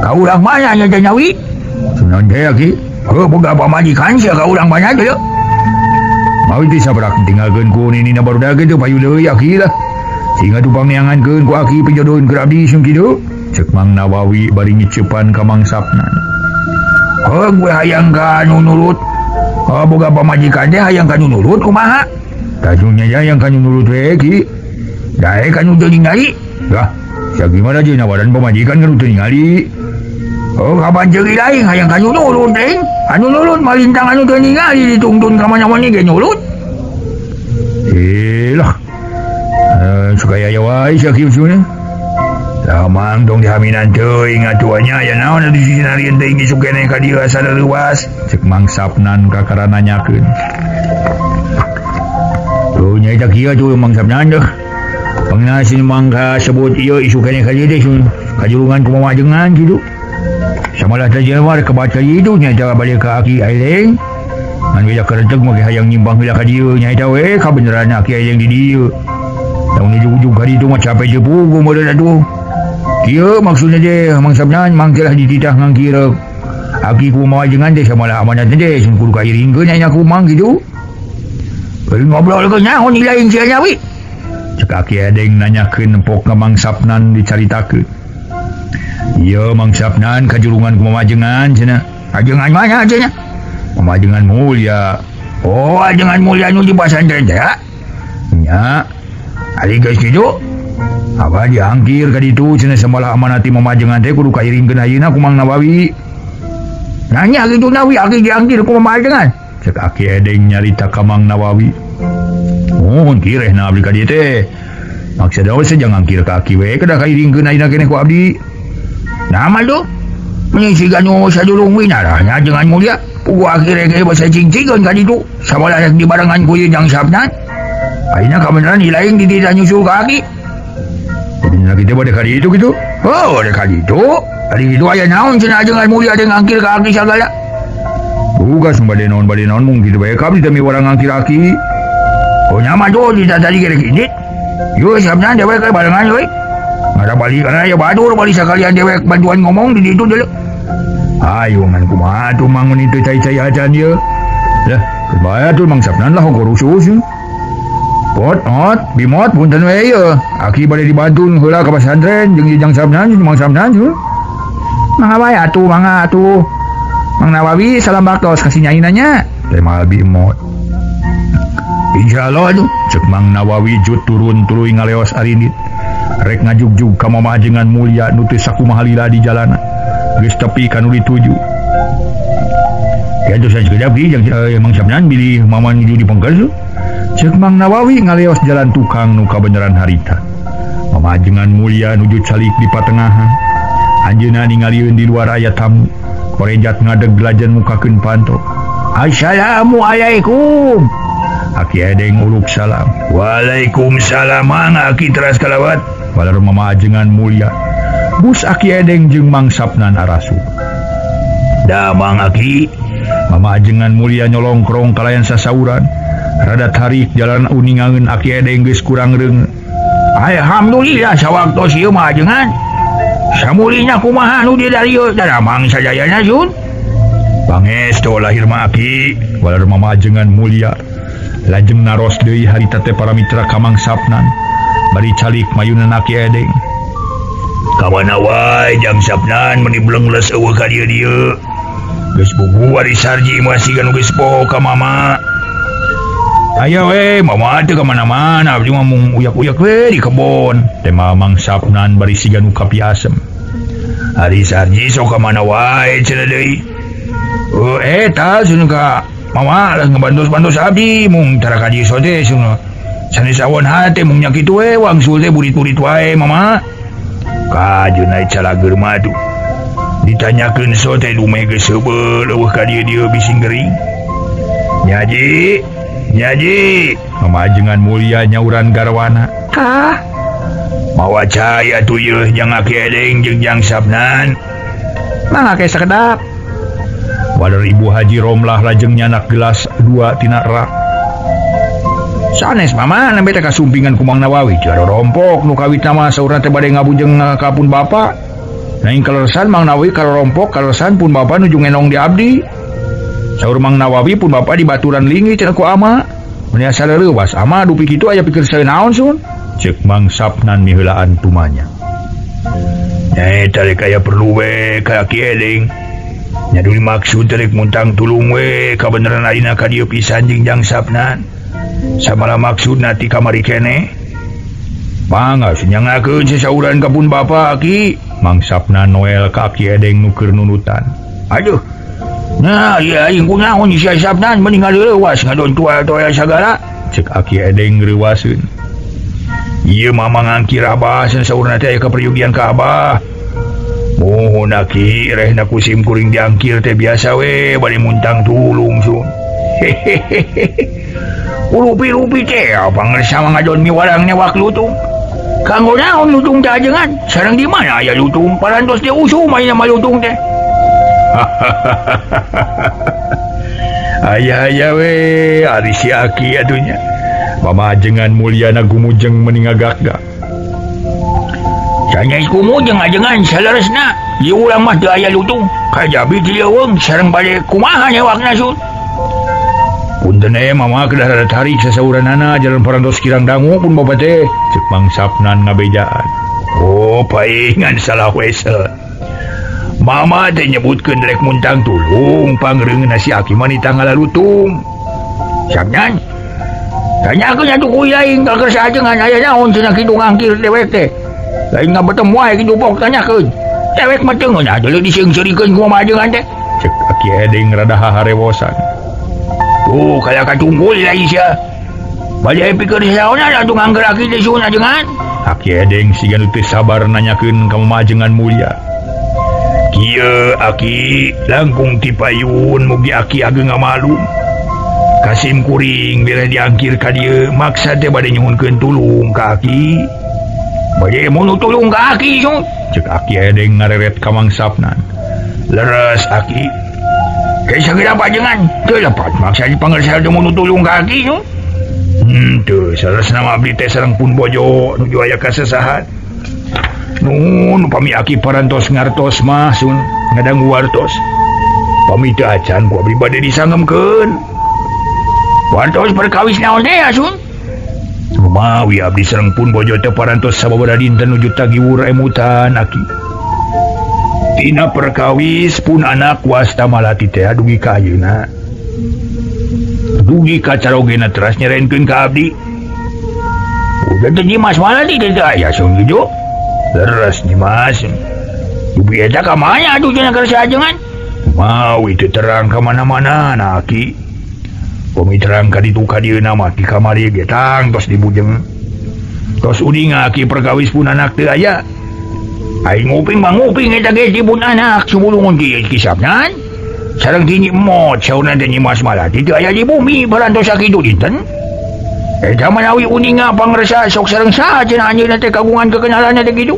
Ka urang mana nya teh Nawi? Sunan teh aki. Heuh boga pamajikan sia ka urang banyak teh. Mawi teh sabrak tinggalkeun ku ninina barudak teh payu deui aki lah. Sehingga tupang neangankeun ku aki pijodoheun keur abdi sung kitu. Cek Mang Nawawi bari ngiceupan ka Mang Sapnan. Heuh gue hayang ka nu nurut. Heuh boga pamajikan teh hayang ka nu nurut kumaha? Tajunya hayang ka nu nurut we ki. Dae ka nu teu ningali. Lah, sia gimana jeung nawaran pamajikan ka nu teu ningali? Oh, kapan jeung lain hayang ka nu nurut teh? Anu nurut malintang anu teu ningali ditungtun ka mana-mana ge nurut. Eh lah. Suka aya wae sia kieu cenah. Lamang dong dihaminan teuing atuh nya aya naon di sinarieun teh isuk keneh ka dieu asa leuwas. Cek Mang Sapnan kakara nanyakeun. Tuh nya eta kieu tuh Mang Sapnan deh. Pangnasin mangka sebut ieu isuk keneh ka dieu teh kajulungan kumaha majengan kitu. Samalah teh jelema rek kebaca itu nya eta balik ka Aki Aileng. Ngan beda kereteg mah hayang nyimbang heula ka dieu nya eta we kabeneran Aki Aileng di dieu. Lamun ujug-ujug ka ditu mah capek teu puguh meureun atuh. Kieu maksudna teh Mang Sapnan mangkelah dititah ngangkireup. Aki ku majengan teh samalah amanat teh sun kudu kairingkeun nya ku mang kitu. Bari ngobrol ke nyaho ni lain sia nya wi. Cek Aki Edeng nanyakeun empok ka Mang Sapnan dicaritakeun. Ieu Mang Sapnan kajulungan ku mamajengan cenah. Ajengan mana cenah? Mamajengan mulia. Oh, ajengan mulia nu di pasantren teh. Nya. Ari geus kitu abah diangkir ka ditu cenah samalah amanati mamajengan teh kudu kairingkeun ayeuna ku Mang Nawawi. Nanya kitu Nawi aki diangkir ku mamajengan. Cek Aki Edeng nyarita ka Mang Nawawi. Oh, kirehna abdi ka dieu teh. Maksud we jangan ngangkir ka aki we kedah kairingkeun ayeuna keneh ku abdi. Nama tuh? Menyisikan nu sadulung winarahnya dengan mulia. Pugu akhirnya ge basa cing-cingeun ka ditu. Samalah rek dibarengan ku ieu Jang Sapnan. Ayeuna kabeneran ilaing di dieu nyusul ka aki. Jadi kita bade ka ditu kitu. Oh, bade ka ditu. Ari kitu aya naon cenah ajengan mulia teh ngangkir ka aki sagala. Buka bade naon mung kitu bae ka abdi teh miwarang ngangkir aki. Oh, nya mah tuh di tadi gerek indit. Yo Sapnan dewek we barengan we. Ada balik kana ya badur balik sakalian dewek bantuan ngomong di ditu deuleu. Ayo ngan kumaha tuh mang mun teu cai-cai acan ieu. Lah, kumaha tuh Mang Sapnan lah hogorusus. Pot, ot, bimot punten we ieu. Aki bade dibantun heula ka pasantren jeung Jang Sapnan jeung Mang Sapnan heuh. Mangga wae atuh, mangga atuh. Mang Nawawi salam baktos ka si nyaina nya. Teh mal bimot. Insyaallah atuh. Cek Mang Nawawi jut turun tuluy ngaleos arindit. Rek ngajugjug ka mamajengan mulia nu teu sakumaha lila di jalanan. Geus tepi ka nu dituju. Ya atuh sakedap ki jeung Mang Sapnan bilih mama nuju di pengker. Cek Mang Nawawi ngaleos jalan tukang nu kabeneran harita. Mamajengan mulia nuju calik di patengahan. Anjeunna ningalieun di luar aya tamu. Korejat ngadeg lajen mukakeun panto. Assalamualaikum. Aki Edeng uluk salam. Waalaikumsalam Mang Aki teras kalawat. Walar mamajengan mulia. Bus Aki Edeng jeung Mang Sapnan arasup. Da Mang Aki. Mamajengan mulia nyolongkrong kalayan sasauran. Rada tarik jalan uningangeun Aki Edeng geus kurang reung. Alhamdulillah sawaktos ieu mah ajengan. Samulinya kumaha nu di darieu daramang sadayana sun. Pangestu lahir mah Aki. Walar mamajengan mulia. Lajeng naros deui harita teh para mitra ka Mang Sapnan. Bari calik mayunan Aki Edeng. Ka mana wae Jang Sapnan meuni blengles eueuh ka dieu-dieu. Geus bugu ari sarji mah siga nu geus poho ka mama. Aya we, mama teh ka mana-mana abdi mah mung uyak-uyak we di kebon. Teh Mang Sapnan bari siga nu kapiasem. Ari sarji sok ka mana wae cenah deui. Oh, eta cenah ka mama lah ngebantos-bantos abdi mung tara ka dieu teh cenah. Sanes awon hate mung nya kitu we wangsul teh burit-burit wae mama. Kajeun ai calageur mah tuh. Ditanyakeun so teh dumeh geus seubeul eueuh ka dieu-dieu bising gering. Nyaji, nyaji. Mamajengan mulia nyauran garwana. Kah? Mawa cai atuh ieu jang Aki Edeng jeung Jang Sapnan. Mangga ke sakedap. Waler Ibu Haji Romlah lajeng nyanak gelas dua tina rak. Sanes mama nembe teh kasumpingan ku Mang Nawawi jaro rompok nu kawitna mah saurna teh bade ngabujeng ka pun bapa. Naing kaleresan Mang Nawawi kalompok kaleresan pun bapa nuju ngenong di abdi. Saur Mang Nawawi pun bapak di baturan lingi cenah ku ama. Mun asa leuwas ama dupi kitu aya pikir sae naon sun? Ceuk Mang Sapnan miheulaan tumanya. Nya eta rek aya perlu we ka Aki Edeng. Nya duli maksud rek muntang tulung we kabeneran ayeuna ka dieu pisan jeung Jang Sapnan. Samalah maksudna ti kamari keneh. Mangga senyangakeun sasauran ka pun bapa Aki. Mang Sapnan Noel ka Aki Edeng nu keur nunutan. Aduh. Nah, ieu aing kunaon si Sapnan mending ngaleuwas ngadon tua-tua sagala. Ceuk Aki Edeng reuwaseun. Ieu mama ngangkir abah saurna teh aya kaperyugian ka abah. Mohon aki rehna ku sim kuring diangkir teh biasa we bade muntang tulung sun. Hehehe. Rupi-rupi teh pangersa mah ngadon miwarang newak lutung. Kanggo naon lutung teh ajengan? Sareng di mana aya lutung? Parantos teh usum aya mah lutung teh. Aya-aya we ari si aki atunya. Mama ajengan mulyana gumujeng meni ngagak-gak. Sanes gumujeng ajengan saleresna. Ieu urang mah teu aya lutung. Kajabi ti leuweung sareng bade kumaha newakna sun. Punten mama kedah rada tarik sasauranana jalan parantos kirang dangu pun bapa teh. Ceuk Mang Sapnan ngabejaan. Oh paingan salah wesel. Mama teh nyebutkeun rek muntang tulung pangreungeun si aki mah ditanggal lutung. Sapnan. Tanyakeun atuh ku aing ka kersa ajengan aya naon cenah kitu ngangkir dewek teh. Lain ngabetemu wae kitu pok tanyakeun. Dewek mah teu ngeunah deuleu diseungseurikeun ku mama ajengan teh. Ceuk Aki Edeng rada haharewosan. Tuh kaya kacungkul lain sia. Bade pikeun saona atuh ngangker aki teh suhun ajengan. Aki Edeng siga nu teu sabar nanyakeun ka mama ajengan mulia. Kieu aki langkung ti payun mugi aki ageng ngamalum. Kasim kuring bila diangkir ka dieu maksa teh bade nyuhunkeun tulung ka aki. Bade mun tulung ka aki sun. Ceuk Aki Edeng ngareret ka Mang Sapnan. Leres aki. Kaisa geura pajengan teu lepat maksa dipangersa teh mun tulung ka aki sun. Teu saleresna mah abdi teh sareng pun bojo nuju aya kasesahan. Nuhun upami aki parantos ngartos mah sun ngadanggu wartos. Pami teu acan ku abdi bade disangemkeun. Wartos perkawis naon teh sun? Rumawi abdi sareng pun bojo teh parantos sababaraha dinten nuju tagiwur emutan aki. Tina perkawis pun anak wasta malati teh dugi ka ayeuna. Dugi ka carogena teras nyerenkeun ka abdi. Udah teh Nyimas Malati teh aya sun kitu. Leres Nyimas. Dugi eta ka mana atuh cenah kersa ajengan? Mawi teu terang ka mana-mana na aki. Pami terang ka ditu ka dieu mah di kamari ge tang tos dibujeng. Tos udinga aki perkawis pun anak teu aya. Aing nguping mah nguping eta ge di pun anak subulungun kieu kisapnan. Sareng ti emot saurna teh Nyimas Malati teu aya di bumi parantos sakitu dinten. Eta manawi uninga pangersa sok sareng saha cenah anjeunna teh kagungan kekenalanna teh kitu.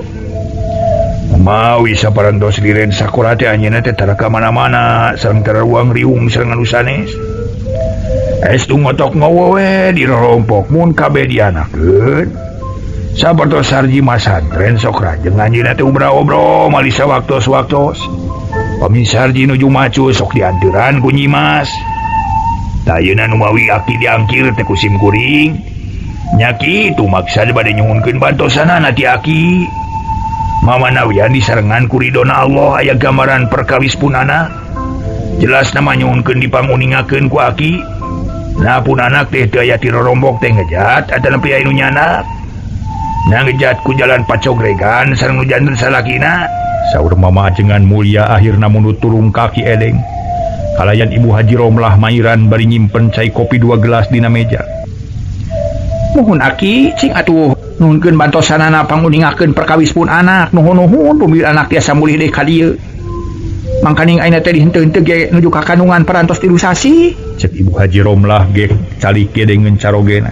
Mawi saparantos liren sakola teh anjeunna teh tara ka mana-mana sareng tara ruang riung sareng anu sanes. Estu ngotok ngowo we dirorompok mun kabeh dianakeun. Sapertos sarji masantren sok rajeng anjeunna teh obra-obro mali sawaktos-waktos. Pami sarji nuju macu sok dianturan ku Nyimas. Ayeuna nu mawi aki diangkir teh ku sim kuring. Nya kitu maksa bade nyuhunkeun bantosanana ti aki. Mama nawian disarengan ku ridona Allah aya gambaran perkawis pun anak. Jelas nama nyuhunkeun dipanguningakeun ku aki. Nah pun anak teh teu aya ti rorombok teh ngejat atawa nepi aya nu nyanak. Nah ngejat ku jalan pacogregan sareng nu janten salakina. Saur mama ajengan mulia akhirna mundur turung kaki Edeng. Kalayan Ibu Haji Romlah mairan bari nyimpen cai kopi 2 gelas dina meja. Nuhun aki cing atuh nuhunkeun bantosanana panguningakeun perkawis pun anak nuhun-nuhun pumbil anak tiasa mulih deui ka dieu. Mangkaning ayeuna teh dihenteu-henteu ge nuju ka kandungan parantos 3 sasih. Cek Ibu Haji Romlah ge calik ge dengan carogena.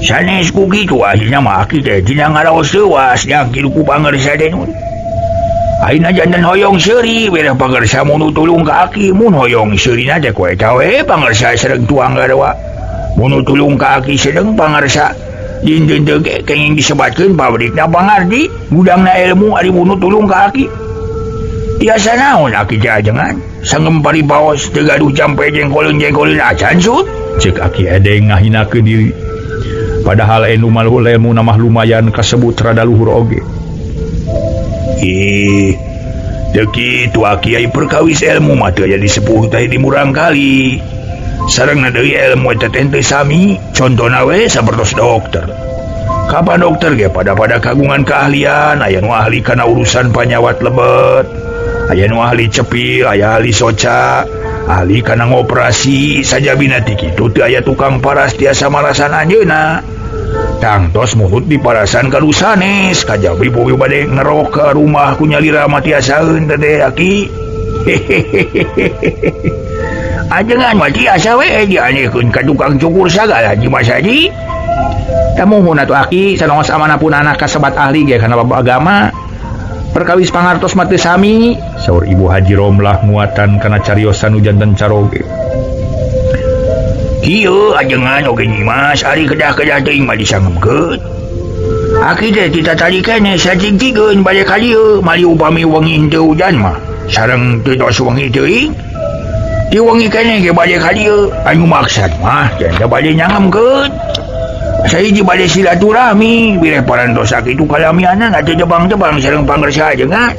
Sanes ku kitu akhirna mah aki teh dina ngaraos leuwas diangkir ku pangersa teh nun. Ayeuna janten hoyong seuri bere pangersa mun tulung ka aki mun hoyong seurina teh ku eta we pangersa sareng tuang garawa. Mun tulung ka aki sedeng pangersa dinten teu ge kenging disebatkeun pabrikna pangardi gudangna ilmu ari mun tulung ka aki. Tiasa naon aki teh ajengan? Sangem paribaos teu gaduh jampe jengkoleun-jengkoleun acan sun. Cek Aki Edeng ngahinakeun diri. Padahal enu maluh ilmu mah lumayan kasebut rada luhur oge. Ih, teu kitu aki ai perkawis ilmu mah teu aya disepuh teh di murang kali. Sareng deui ilmu eta teh teu sami, contona we sapertos dokter. Kapan dokter ge pada kagungan keahlian, aya nu ahli kana urusan panyawat lebet, aya nu ahli cepil, aya ahli soca, ahli kana ngoperasi, sajabina ti kitu teu aya tukang paras tiasa marasan anjeunna. Tangtos muhut diparasan ka nu sanes, kajabi poe bade ngerok ka rumah ku nyalira mah tiasaeun teh aki. Ajengan mah tiasa we dianehkeun ka tukang cukur sagala Nyimas Haji. Tamuhun atuh aki sanaos amanapun anak kasebat ahli ge kana bab agama. Perkawis pangartos mah teu sami, saur Ibu Haji Romlah nguatan kana cariosan nu janten caroge. Kieu ajengan oge Nyimas ari kedah-kedah teuing mah disangemkeun. Aki teh tita tadi keneh sajig-jigeun bade ka dieu, mali upami wengi henteu hujan mah sareng teu tos wengi teuing. Ti wengi keneh ge bade ka dieu, anu maksad mah teh bade nyangemkeun. Sahiji bade silaturahmi, bilih parantos sakitu kalamianan atuh jebang-jebang sareng pangersa ajengan.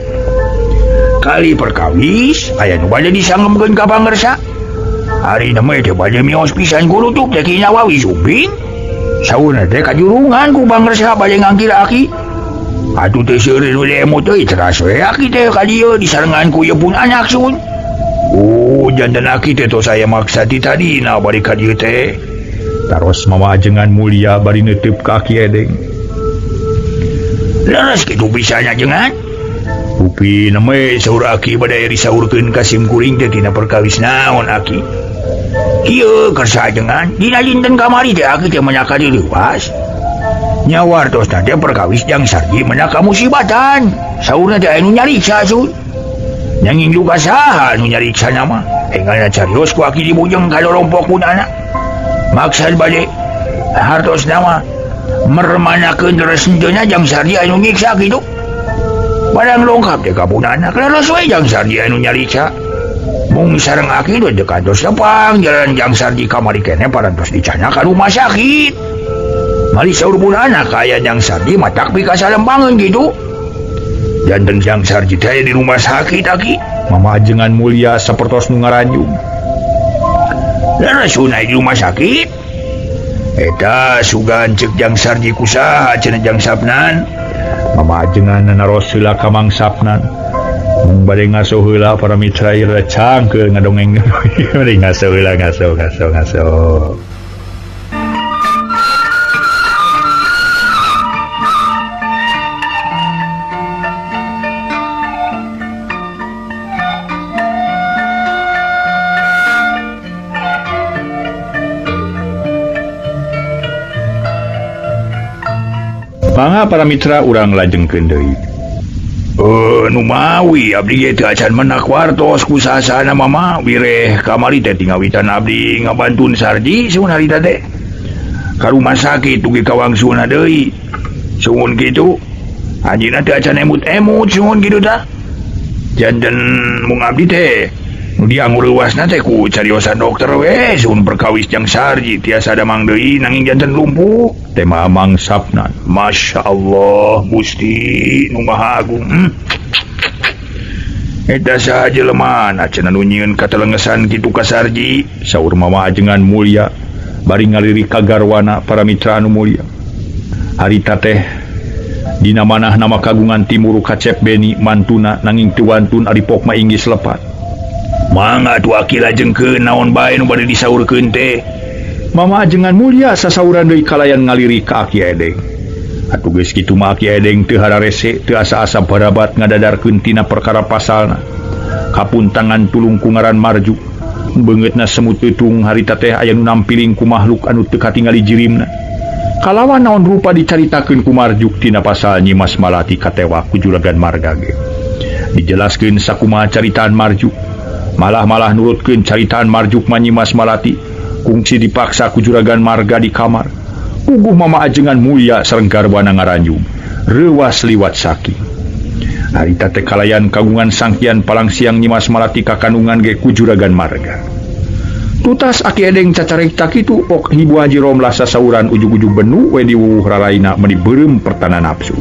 Kali perkawis aya nu bade disangemkeun ka pangersa. Ari nama teh bade mios pisan gurutuk teh Ki Nawawi Sumping. Saurna teh kajurungan ku pangersa bade ngangkir aki. Atuh teh seueur nu lemot teh teras we aki teh ka dieu disarengan ku ieu pun anak sun. Oh, janten aki teh tos aya maksa ti tadina bade ka dieu teh. Taros Mama Ajengan Mulia bari neuteub ka Aki Edeng. Leres kitu pisan ajengan. Upi name saur aki bade disaurkeun ka sim kuring teh tina perkawis naon aki. Kieu kersa ajengan dina dinten kamari teh aki teh menyaka dileuwas. Nyawartos teh perkawis jang Sarji menyaka musibatan. Saurna teh anu nyariksa sun. Nanging duka saha anu nyariksa mah. Enggalna carios ku aki dibujeng ka lorompok pun anak. Maksad bade hartos nama mermanakeun resentena jang Sarji anu nyiksa kitu. Barang longkap teh ka pun anak leres we jang Sarji anu nyariksa. Mung sareng aki teh kantos tepang jalan jang Sarji kamari keneh parantos dicana ka rumah sakit. Mali saur pun anak aya jang Sarji matak pikasalempangeun kitu. Janten jang Sarji teh di rumah sakit aki. Mama Ajengan Mulia sapertos nu ngaranjung. Leres sunai di rumah sakit. Eta sugan cek jang Sarji kusaha cenah jang Sapnan. Mama Ajengan naros heula ka Mang Sapnan. Mung bade ngaso heula para mitra ieu cangkeul ngadongeng. Bade ngaso heula ngaso ngaso ngaso. Mangga para mitra urang lajengkeun deui. Numawi abdi ge teu acan menak wartos ku sasana mama wireh kamari teh tingawitan abdi ngabantun Sarji sun harita teh. Ka rumah sakit dugi ka wangsulna deui. Suhun kitu anjeunna teu acan emut-emut suhun kitu tah. Janten mung abdi teh nu diangureuwasna teh ku cariosan dokter we suhun perkawis jang Sarji tiasa damang deui nanging janten lumpuh. Tema Mang Sapnan. Masya Allah Gusti nu Maha Agung. Eta saha jelema cenah nu nyieun katelengesan kitu ka Sarji, saur Mama Ajengan Mulia bari ngalirik ka garwana para mitra anu mulia. Harita teh dina manah nama kagungan Timur Kacep Beni mantuna nanging teu wantun ari pok mah inggis lepat. Mangga atuh aki lajengkeun naon bae nu bade disaurkeun teh. Mama Ajengan Mulia sasauran deui kalayan ngalirik ka Aki Edeng. Atuh geus kitu mah Aki Edeng teu hararese teu asa-asa barabat ngadadarkeun tina perkara pasalna. Kapuntangan tulung ku ngaran Marjuk. Beungeutna semut teutung harita teh aya nu nampiling ku makhluk anu teu katingali jirimna. Kalawan naon rupa dicaritakeun ku Marjuk tina pasal Nyimas Malati katewak ku Juragan Marga ge. Dijelaskeun sakumaha caritaan Marjuk. Malah-malah nurutkeun caritaan Marjuk mah Nyimas Malati kungsi dipaksa ku Juragan Marga di kamar. Puguh Mama Ajengan Mulia sareng garwana ngaranjung. Reuwas liwat saking. Harita teh kalayan kagungan sangkian palang siang Nyimas Malati ka kandungan ge ku Juragan Marga. Tutas Aki Edeng cacarita kitu pok Ibu Haji Romlah sasauran ujug-ujug benu we diwuwuh raraina meuni beureum pertana nafsu.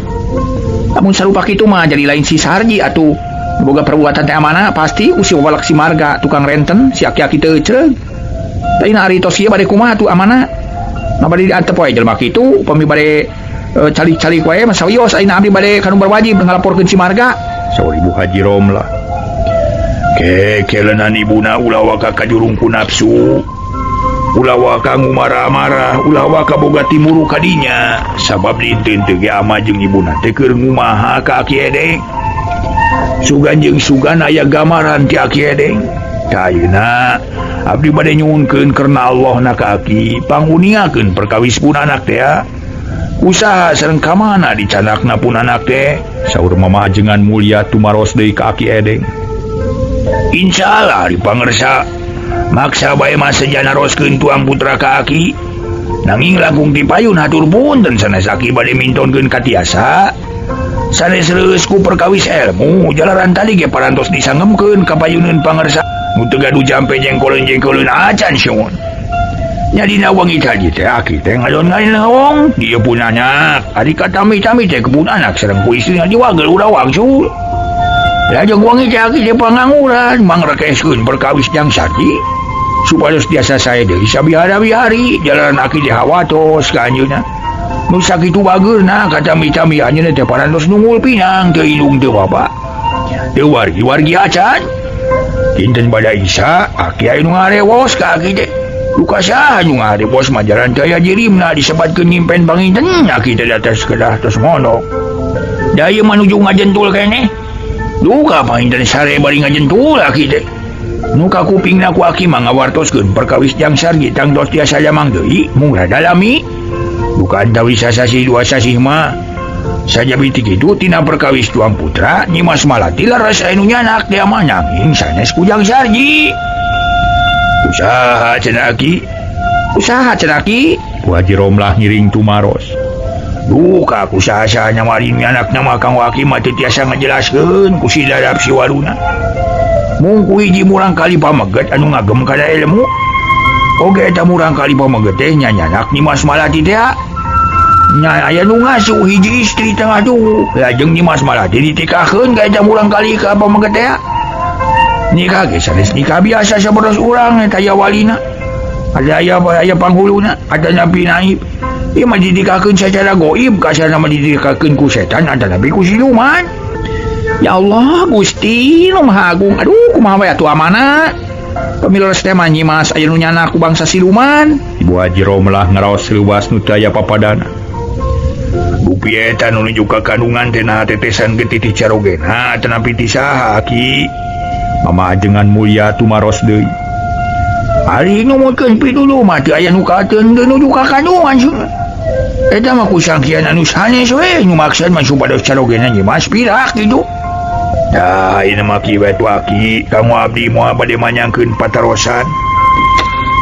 Lamun sarupa kitu mah jadi lain si Sarji atuh. Boga perbuatan teh amanah pasti usi walak si Marga tukang renten si aki-aki teu ecreug. Lain ari tos ieu bade kumaha tuh amanah. Nah bade diantep wae jelema kitu upami bade calik-calik wae mah sawios ayeuna abdi bade kanu berwajib ngalaporkeun si Marga. Saur Ibu Haji Romlah. Kekelenan ibuna ulah waka kajurung ku nafsu. Ulah waka ngumarah-marah, ulah waka boga timuru kadinya. Sabab dinten teu ge ama jeung ibuna teh keur ngumaha ka Aki Edeng. Sugan jeung sugan aya gamaran ti Aki Edeng. Tah ayeuna abdi bade nyuhunkeun karena Allah na ka Aki, panguningakeun perkawis pun anak teh. Usaha sareng ka mana dicanakna pun anak teh. Saur Mama Ajengan Mulya tumaros deui ka Aki Edeng. Insya Allah dipangersa maksa bae mah sejana roskeun tuang putra ka Aki. Nanging langkung dipayun hatur punten sanes Aki bade mintonkeun katiasa. Sanes reueus ku perkawis ilmu jalaran tadi ge parantos disangemkeun ka payuneun pangersa. Nu teu gaduh jampe jengkoleun-jengkoleun acan syuun. Nya dina wangi tadi teh Aki teh ngalon-ngalon dieu pun anak. Ari katami-tami teh kebun anak sareng ku istrina diwagel ulah wangsul. Lajeng wangi teh Aki teh pangangguran mangrekeskeun perkawis jang Sarji supados tiasa sae deui sabihara-bihari jalaran Aki teh hawatos ka anjeunna. Nu sakitu bageurna katami-tami anjeunna teh parantos nungul pinang teu indung teu bapa. Teu wargi-wargi acan. Dinten bada Isa Aki aya nu ngarewos ka Aki teh. Duka saha nu ngarewos mah jalan teu aya jirimna disebatkeun nyimpen panginten Aki teh datas kedah tos mondok. Da ieu mah nuju ngajentul keneh. Duka panginten sare bari ngajentul Aki teh. Nu kakupingna ku Aki mah ngawartoskeun perkawis jang Sarji tangtos tiasa jamang deui mung rada lami. Duka antawis sasih dua sasih mah. Sajabi ti kitu tina perkawis tuang putra Nyimas Malati leres anu nyanak dia mah nanging sanes ku jang Sarji. Usaha cenah Aki. Usaha cenah Aki. Bu Haji Romlah ngiring tumaros. Duka ku saha-saha nyamarin anakna mah Kang Waki mah teu tiasa ngajelaskeun ku si dadap si waluna. Mung ku hiji murang kali pameget anu ngagem kana ilmu. Oge eta murang kali pameget teh nya nyanak Nyimas Malati teh. Nya aya nu ngasuh hiji istri tengah tuh. Lajeng Nyimas Malati ditikahkeun ka eta murang kali ka pameget teh. Nikah ge sanes nikah biasa saberos urang eta aya walina. Ada aya panghuluna, ada nabi naib. Ieu mah didikakeun secara goib, kasarna mah didikakeun ku setan antara nabi ku siluman. Ya Allah, Gusti nu Maha Agung. Aduh, kumaha we atuh amanah. Pamileres teh mah Nyimas aya nu nyana ku bangsa siluman. Ibu Haji Romlah ngaraos leuwas nu teu aya papadana. Dupi eta nu nuju ka kandungan teh naha tetesan getih ti carogena tanapi ti saha Aki. Mama Ajengan Mulya tumaros deui. Ari numutkeun pituduh mah teu aya nu kateun teu nuju ka kandungan cenah. Eta mah ku sangkian anu sanes we nu maksad mah supados carogena Nyimas pirak kitu. Tah ieu mah kieu we atuh Aki, kanggo abdi moal bade manyangkeun patarosan.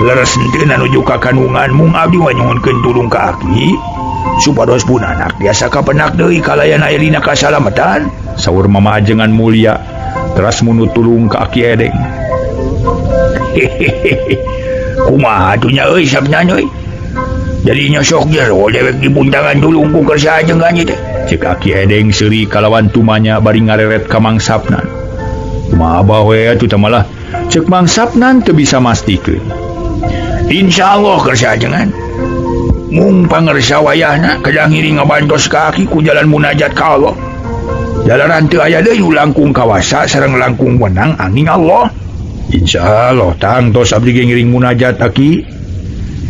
Leres henteu nuju ka kandungan mung abdi mah nyuhunkeun tulung ka Aki supados pun anak biasa kapenak deui kalayan aya dina kasalamatan. Saur Mama Ajengan Mulya teras munu tulung ka Aki Edeng. Hehehe. Kumaha atuh nya euy sabna euy. Jadi nyosok jero dewek dibuntangan tulung ku kersa ajengan ieu teh. Cek Aki Edeng seuri kalawan tumanya bari ngareret ka Mang Sapnan. Kumaha bae atuh teh malah cek Mang Sapnan teu bisa mastikeun. Insyaallah kersa ajengan. Mung pangersa wayahna kedah ngiring ngabantos ka Aki ku jalan munajat ka Allah. Jalaran teu aya deui langkung kawasa sareng langkung wenang angin Allah. Insyaallah tangtos abdi ge ngiring munajat Aki.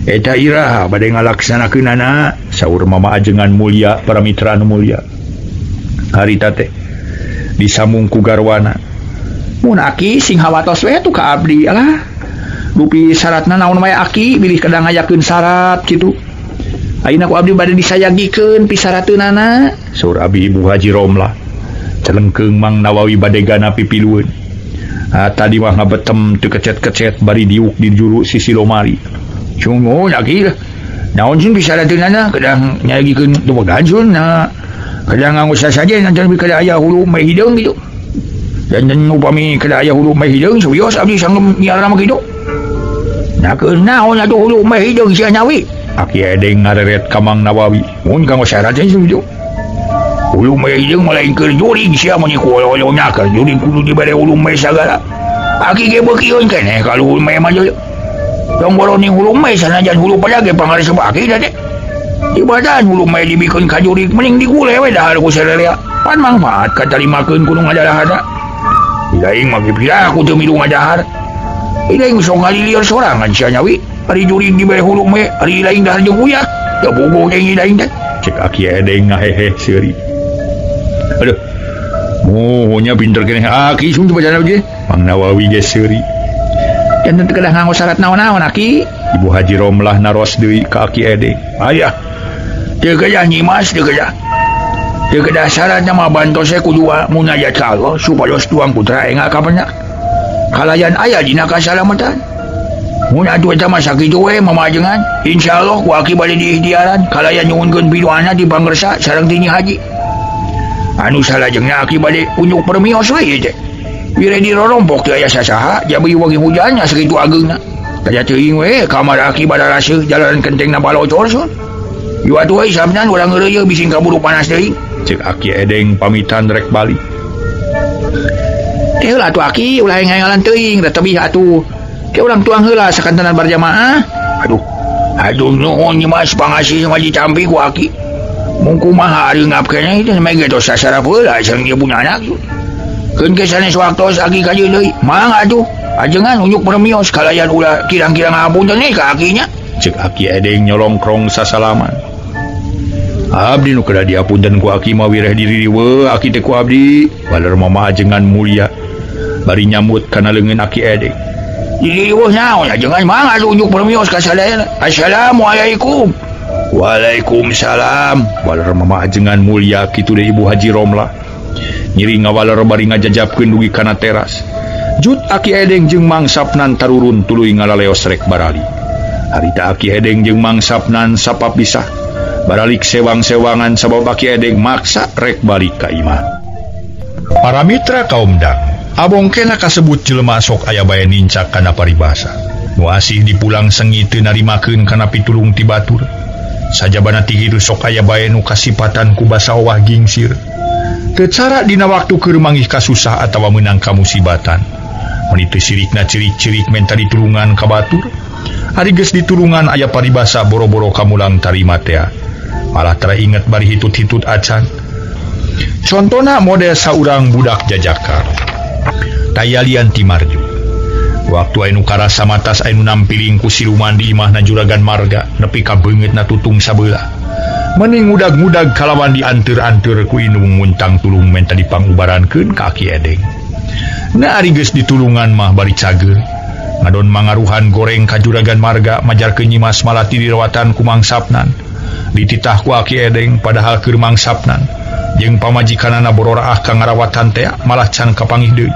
Eta iraha bade ngalaksanakeunana, saur Mama Ajengan Mulya para mitra anu mulya. Harita teh disambung ku garwana. Mun Aki sing hawatos we atuh ka abdi alah. Dupi syaratna naon wae Aki bilih kedah ngayakeun syarat kitu. Ayeuna ku abdi bade disayagikeun pisarateunana, saur abi Ibu Haji Romlah. Celengkeung Mang Nawawi bade gana pipilueun. Ah, tadi mah ngabetem teu kecet-kecet bari diuk di juru sisi lomari. Sungguh Aki, naon sing pisarateunana kedah nyayagikeun dumegan sun na. Kadang nganggo sasajen janten kada aya hulu meh hideung kitu. Janten upami kada aya hulu meh hideung suwios abdi sanggup nyiarna mah kitu. Nah keur naon atuh hulu meh hideung sia nyawi. Aki Edeng ngareret ka Mang Nawawi. Mun kanggo syarat kitu. Hulu meh hideung mah lain keur jurig sia mun ku olo-olona keur jurig kudu dibere hulu meh sagala. Aki ge beukieun keneh ka hulu meh mah deui. Tong boroning hulu meh sanajan hulu pada ge pangaresep aki da teh. Di badan hulu meh dibikeun ka jurig mending digule we dahar ku sararea. Pan mangfaat katarimakeun kudu ngadahar. Ilaing mah pira aku teu milu ngadahar. Ilaing sok ngalilieur sorangan sia nyawi. Ari jurig dibere hulu meh, ari ilaing dahar jeung uyak. Teu bogoh teh ilaing teh. Cek Aki Edeng ngahehe seuri. Aduh. Mohonya pinter keneh aki sun teu bacana ge. Mang Nawawi ge seuri. Janten teu kedah nganggo syarat naon-naon aki. Ibu Haji Romlah naros deui ka Aki Edeng. Ayah. Teu kedah Nyimas teu kedah. Teu kedah syaratna mah bantose kudu munajat ka Allah supados tuang putra engal ka penyak. Kalayan aya dina kasalamatan. Mun atuh eta mah sakitu we mamajengan. Insyaallah ku aki bade diikhtiaran kalayan nyuhunkeun piduana di pangersa sareng ti Nyi Haji. Anu salajengna aki bade unjuk permios we ieu teh. Wire dirorompok teu aya sasaha jabi wangi hujanna sakitu ageungna. Kaya teuing we kamar aki badaraseuh jalan kentengna balocor sun. Ieu atuh we samnan urang ngeureuyeuh bising kaburu panas deui. Cek Aki Edeng pamitan rek balik. Teh heula atuh aki ulah ngayalan teuing da tebih atuh. Ke urang tuang heula sakantenan barjamaah. Aduh. Aduh nuhun Nyimas pangasih mah ditampi ku aki. Mun kumaha areungap keneh teh mah geus sasarap heula sareng ieu punya anak. Keun ge sanes waktos aki ka dieu deui. Mang atuh ajengan unjuk permios kalayan ulah kirang-kirang ngapunten ka akinya. Cek Aki Edeng nyolongkrong sasalaman. Abdi nu kedah diapunten ku aki mah wireh diri riweuh aki teh ku abdi. Baler mama ajengan mulia bari nyambut kana leungeun Aki Edeng. Diri riweuh naon ajengan mang atuh unjuk permios ka sadayana. Assalamualaikum. Waalaikumsalam. Baler mama ajengan mulia kitu deui Ibu Haji Romlah. Nyiri ngawaler bari ngajajapkeun dugi kana teras. Jut Aki Edeng jeung Mang Sapnan tarurun tuluy ngalaleos rek barali. Harita Aki Edeng jeung Mang Sapnan sapapisah. Baralik sewang-sewangan sabab Aki Edeng maksa rek balik ka imah. Para mitra kaum dang, abongkena kasebut jelema sok aya bae nincak kana paribasa. Nu asih dipulang sengi teu narimakeun kana pitulung ti batur. Sajabana ti kitu sok aya bae nu kasipatan ku basa owah gingsir. Teu cara dina waktu keur manggih kasusah atawa meunang kamusibatan. Mun teu sirikna cirik-cirik menta ditulungan ka batur. Ari geus ditulungan aya paribasa boro-boro kamulang tarima tea. Malah tara inget bari hitut-hitut acan. Contona model saurang budak jajakar. Tayalian ti Marju. Waktu anu karasa matas anu nampiling ku siluman di imahna Juragan Marga nepi ka beungeutna tutung sabelah. Mending ngudag-ngudag kalawan dianteur-anteur ku indung muntang tulung menta dipangubarankeun ka Aki Edeng. Na ari geus ditulungan mah bari cager. Ngadon mangaruhan goreng ka Juragan Marga majarkeun Nyimas Malati dirawatan ku Mang Sapnan. Dititah ku Aki Edeng padahal keur Mang Sapnan jeung pamajikanana bororaah ka ngarawatan teh malah can kapanggih deui.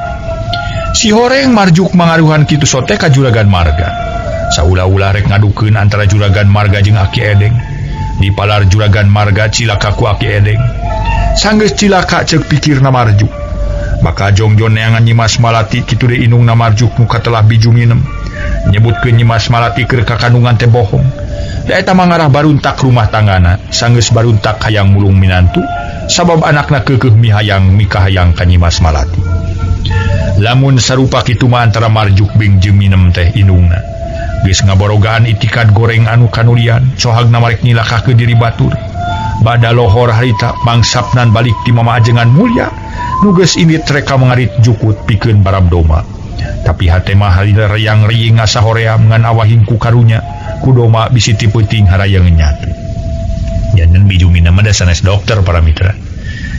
Si horeng marjuk mangaruhan kitu sote ka Juragan Marga. Saulah-ulah rek ngadukeun antara Juragan Marga jeung Aki Edeng. Dipalar Juragan Marga cilaka ku Aki Edeng. Sanggeus cilaka ceuk pikirna marjuk. Maka jongjon neangan Nyimas Malati kitu deui indungna marjuk nu katelah biju minem. Nyebutkeun Nyimas Malati keur kakandungan teh bohong. Da eta mangarah baruntak rumah tanggana, sanggeus baruntak hayang mulung minantu sabab anakna keukeuh mihayang mikahayang ka Nyimas Malati. Lamun sarupa kitu mah antara marjuk bing jeung minem teh indungna. Geus ngaborogaan itikad goreng anu kanulian, sohagna marek nyilakakeun diri batur. Bada lohor harita Mang Sapnan balik ti mama ajengan mulia, nu geus indit reka mengarit jukut pikeun barab doma. Tapi hate mah harita reyang-reying asa hoream ngan awahing ku karunya, ku doma bisi ti peuting harayang nyatu. Janten biju minem mah sanes dokter para mitra,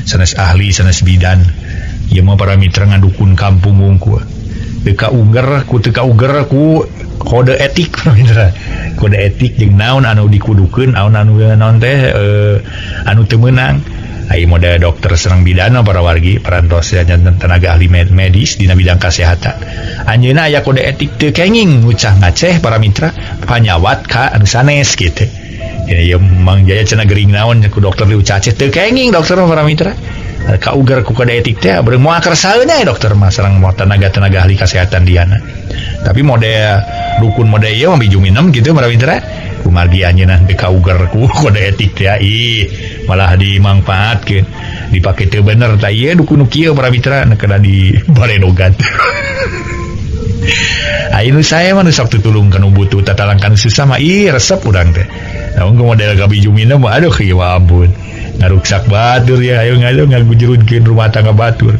sanes ahli, sanes bidan. Ieu mah para mitra ngadukun kampung wungkul. Teu kauger ku teu kauger ku kode etik para mitra. Kode etik jeung naon anu dikudukeun, naon anu naon teh anu teu meunang. Ai model dokter serang bidana para wargi parantos janten tenaga ahli medis dina bidang kesehatan. Anjeunna aya kode etik teu kenging ngucah ngaceh para mitra panyawat ka anu sanes kitu. Ya Mang Jaya cenah gering naon ku dokter diucacet teu kenging dokter mah para mitra. Kaugar ku kode etik teh beureum moal kersaeun dokter mah sareng moal tenaga-tenaga ahli kesehatan diana. Tapi model dukun model ieu mah bijuminem kitu para mitra. Kumargi anjeunna teu kaugar ku kode etik teh ih malah dimangfaatkeun. Dipake teu bener tah ieu dukun nu kieu para mitra nu kena di baredogan. Ayo saya mah nu sok tutulung kanu butuh tatalangkan susah mah ih resep urang teh. Namun ke model kabijumina mah aduh ieu ampun. Ngaruksak batur ya ayo ngagujurunkeun rumah tangga batur.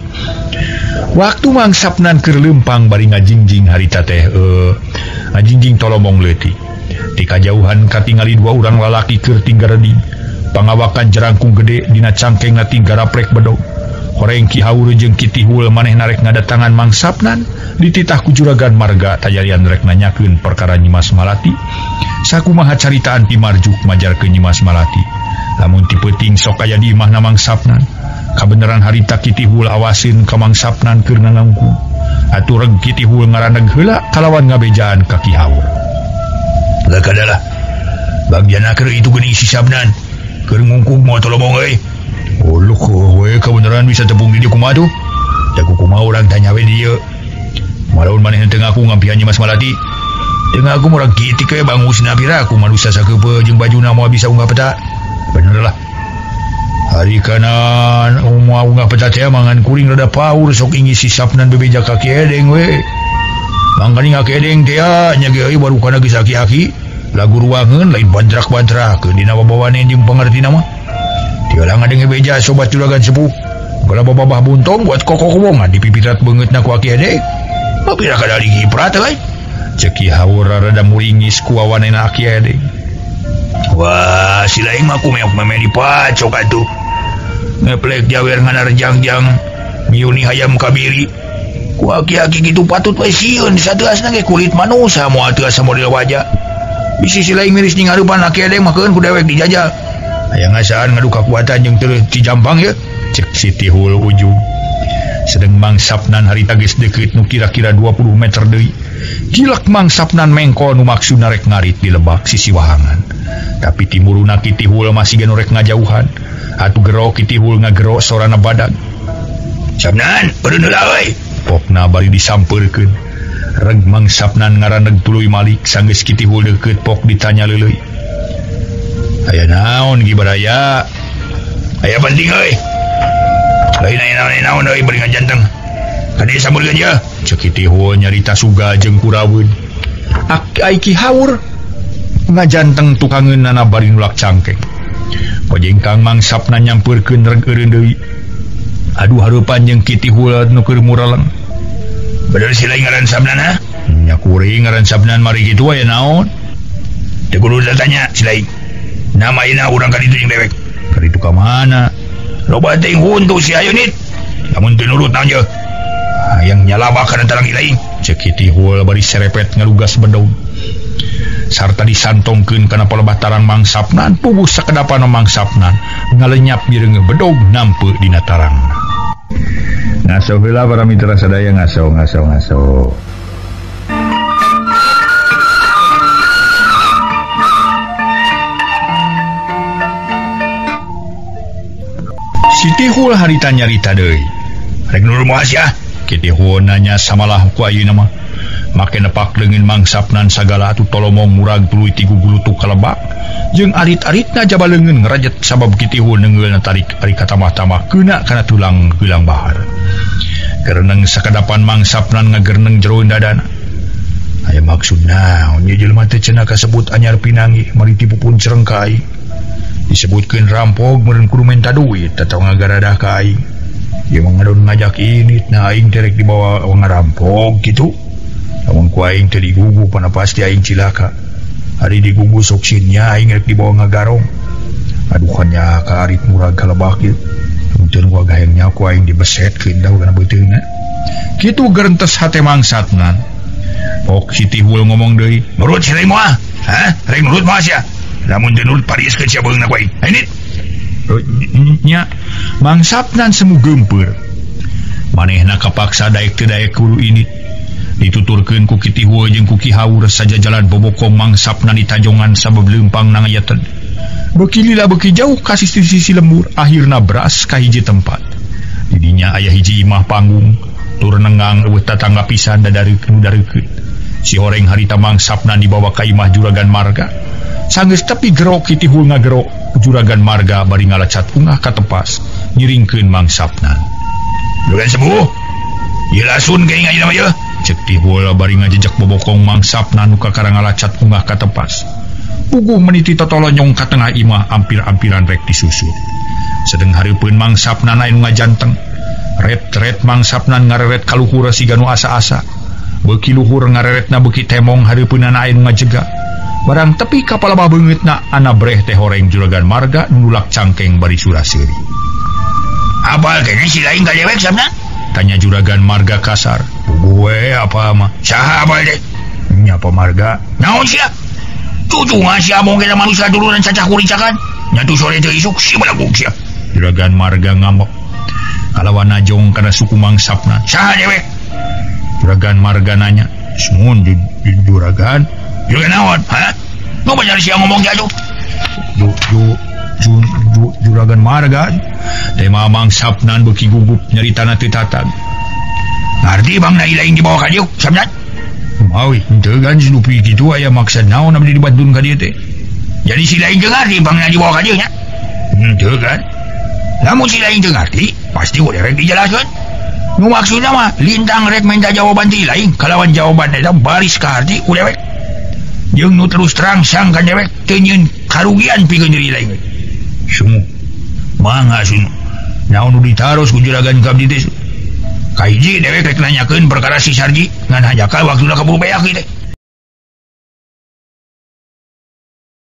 Waktu mangsapnan keur leumpang bari ngajingjing harita teh ngajingjing tolomong leutik. Ti kajauhan katingali dua urang lalaki keur tinggareding. Pangawakan jerangkung gede dina cangkengna tingaraprek bedog. Horeng Ki Haur jeung Ki Tihul manehna rek ngadatangan Mang Sapnan dititah ku juragan marga tajarian rek nanyakeun perkara Nyimas Malati. Sakumaha caritaan Ki Marjuk majarkeun Nyimas Malati. Lamun ti peuting sok aya di imahna Mang Sapnan. Kabeneran harita Ki Tihul awasin ka Mang Sapnan keur nangangkung. Atuh reg Ki Tihul ngaraneg heula kalawan ngabejaan ka Ki Haur. Lah kadalah. Bagian keur itu geuning si Sapnan. Keur ngungkung moal tolomong euy. Oh lu kowe kebenaran bisa tepung di dieu kumaha tuh? Da kumaha urang tanya we dieu. Malaun maneh teu ngaku ngampihan Nyimas Malati. Teu ngaku murang kitik we bangusna pira ku manusia sakeupeuh jeung bajuna moal bisa unggah peta. Bener lah. Hari kanan moal unggah peta teh mangan kuring rada paur sok ingis si Sapnan bebeja ka Ki Edeng we. Mangkani ka Ki Edeng teh nya ge euy baru kana geus aki-aki. Lagu ruangeun lain bantrak-bantrakeun dina babawane jeung pangartina mah. Tialang ngadenge beja sobat juragan sepuh. Kalau babah buntong buat kokok-kobongan dipipitrat beungeutna ku Aki Edeng. Mapira kadali kiprat euy. Cek Ki Haur rada muringis ku awanena Aki Edeng. Wah, si lain mah ku meok meme dipacok atuh. Ngeplek jawer nganarjangjang miuni hayam kabiri. Ku aki-aki kitu patut we sieun sateuasna ge kulit manusia moal teu asa model wajah. Bisi si lain miris ning harupan Aki Edeng mah keun ku dewek dijajal. Aya ngasaan ngadu kakuatan jeung teu Cijampang ya cek si Tihul ujung. Sedeng Mang Sapnan harita geus deukeut nu kira-kira 20 meter deui. Gilak Mang Sapnan mengkol nu maksudna rek ngarit di lebak sisi wahangan. Tapi timuruna Ki Tihul masih ge nu rek ngajauhan. Atuh gero Ki Tihul ngagero sorana badag. Sapnan, eureun heula euy. Pokna bari disampeurkeun. Reg Mang Sapnan ngaraneg tuluy malik sanggeus Ki Tihul deukeut pok ditanya leuleui. Aya naon Ki Baraya? Aya penting euy. Lain aya naon euy bari ngajanteng. Kade sambeurkeun ye. Cek Ki Tihul nyarita suga jeung kuraweun. Ai Ki Haur ngajanteng tukangeunana bari nulak cangkeng. Pojengkang Mang Sapnan nyampeurkeun reg eureun deui. Aduh hareupan jeung Ki Tihul nu keur muraleng. Bener si lain ngaran Sapnan ha? Nya kuring ngaran Sapnan mari kitu aya naon? Teu kudu tanya si lain. Nama ayeuna urang ka ditu jeung dewek. Ka ditu ka mana? Loba teuing huntu si Ayunit. Lamun teu nurut naon jeung? Hayang nyalabak kana talang lain. Cek Ki Tihul bari serepet ngalugas bedog. Sarta disantongkeun kana palebah tarang Mang Sapnan, puguh sakedapan Mang Sapnan ngalenyap mireungeuh bedog nampe dina tarang. Ngaso heula para mitra sadaya ngaso ngaso ngaso. Si Tihul harita nyarita deui. Rek nurut moal sia? Ki Tihul nanya samalah ku ayeuna mah. Make nepak leungeun Mang Sapnan sagala atuh tolomong murag tuluy ti gugulutuk ka lebak. Jeung arit-aritna jaba leungeun ngerajet sabab Ki Tihul neungeulna tarik ari katamah-tamah keuna kana tulang geulang bahar. Gereneng sakadapan Mang Sapnan ngagerneng jero dadana. Aya maksud naon ieu jelema teh cenah kasebut anyar pinangi mari ti pupun cereng ka aing. Disebutkeun rampok meureun kudu menta duit atawa ngagaradah ka aing. Ieu mah ngadon ngajak init nah aing teh rek dibawa ngarampok kitu. Lamun ku aing teh digugu pana pasti aing cilaka. Ari digugu sok sinnya aing rek dibawa ngagarong. Aduh nya ka arit murag ka lebak ieu. Mun gua gayeng nya ku aing dibesetkeun daun kana beuteungna. Kitu gerentes hate Mang Sapnan. Pok si Tihul ngomong deui, "Nurut si lain moal? Hah? Rek nurut moal sia?" Lamun teu nurut parieskeun sia beungna ku aing. Hainit. Nya Mang Sapnan semu geumpeur. Manehna kapaksa daek teu daek kudu ini. Dituturkeun ku Ki Tihul jeung ku Ki Haur sajajalan bobokong Mang Sapnan di tajongan sabab leumpang nangayateun. Beuki lila beuki jauh ka sisi-sisi lembur, akhirna beras ka hiji tempat. Didinya aya hiji imah panggung, tur nenggang eueuh tatangga pisan dadareuk nu dareukeut. Si horeng harita Mang Sapnan dibawa ka imah Juragan Marga. Sanggeus tepi gerok kitihul ngagerok, Juragan Marga bari ngalacat ungah ka tepas, ngiringkeun Mang Sapnan. Juragan sepuh, ieu lasun geuning ayeuna mah ieu. Cek tihul bari ngajejak bobokong Mang Sapnan nu kakara ngalacat ungah ka tepas. Puguh meniti totolonyong ka tengah imah ampir-ampiran rek disusut. Sedeng hareupeun Mang Sapnan anu ngajanteng. Ret-ret Mang Sapnan ngareret ka luhur siga nu asa-asa. Beuki luhur ngareretna beuki temong hareupeunana anu ngajega. Barang tepi ka palebah beungeutna ana breh teh horeng Juragan Marga nu nulak cangkeng bari sura-seuri. Apal kene si lain ka dewek Sapnan? Tanya Juragan Marga kasar. Puguh we apa mah? Saha apal teh? Nya apa Marga? Naon sia? Cucu sia mong kita manusia turunan cacah kuricakan. Nyatu sore teu isuk si balagug sia. Juragan Marga ngamuk. Kalawan najong kana suku Mang Sapnan. Saha dewek? Juragan Marga nanya. Sumun juragan. Juragan naon? Ha? Nu bener sia ngomong jatuh. Juragan Marga. Tema Mang Sapnan beuki gugup nyaritana teu tatag. Ngarti bang na ilaing dibawa ka dieu, Sapnan? Mawi, henteu kan dupi kitu aya maksud naon abdi dibantun ka dieu teh. Jadi si lain teu ngarti bang na dibawa ka dieu nya? Henteu kan? Lamun si lain teu ngarti, pasti udah rek dijelaskeun. Nu maksudna mah lintang rek minta jawaban ti lain, kalawan jawaban eta baris ka harti ku dewek. Jeung nu terus terang sangkan dewek teu nyieun karugian pikeun diri lain. Sumu. Mangga sunu. Naon nu ditaros ku juragan ka abdi teh? Kahiji dewek rek nanyakeun perkara si Sarji ngan hanjakal waktuna kaburu beak ieu teh.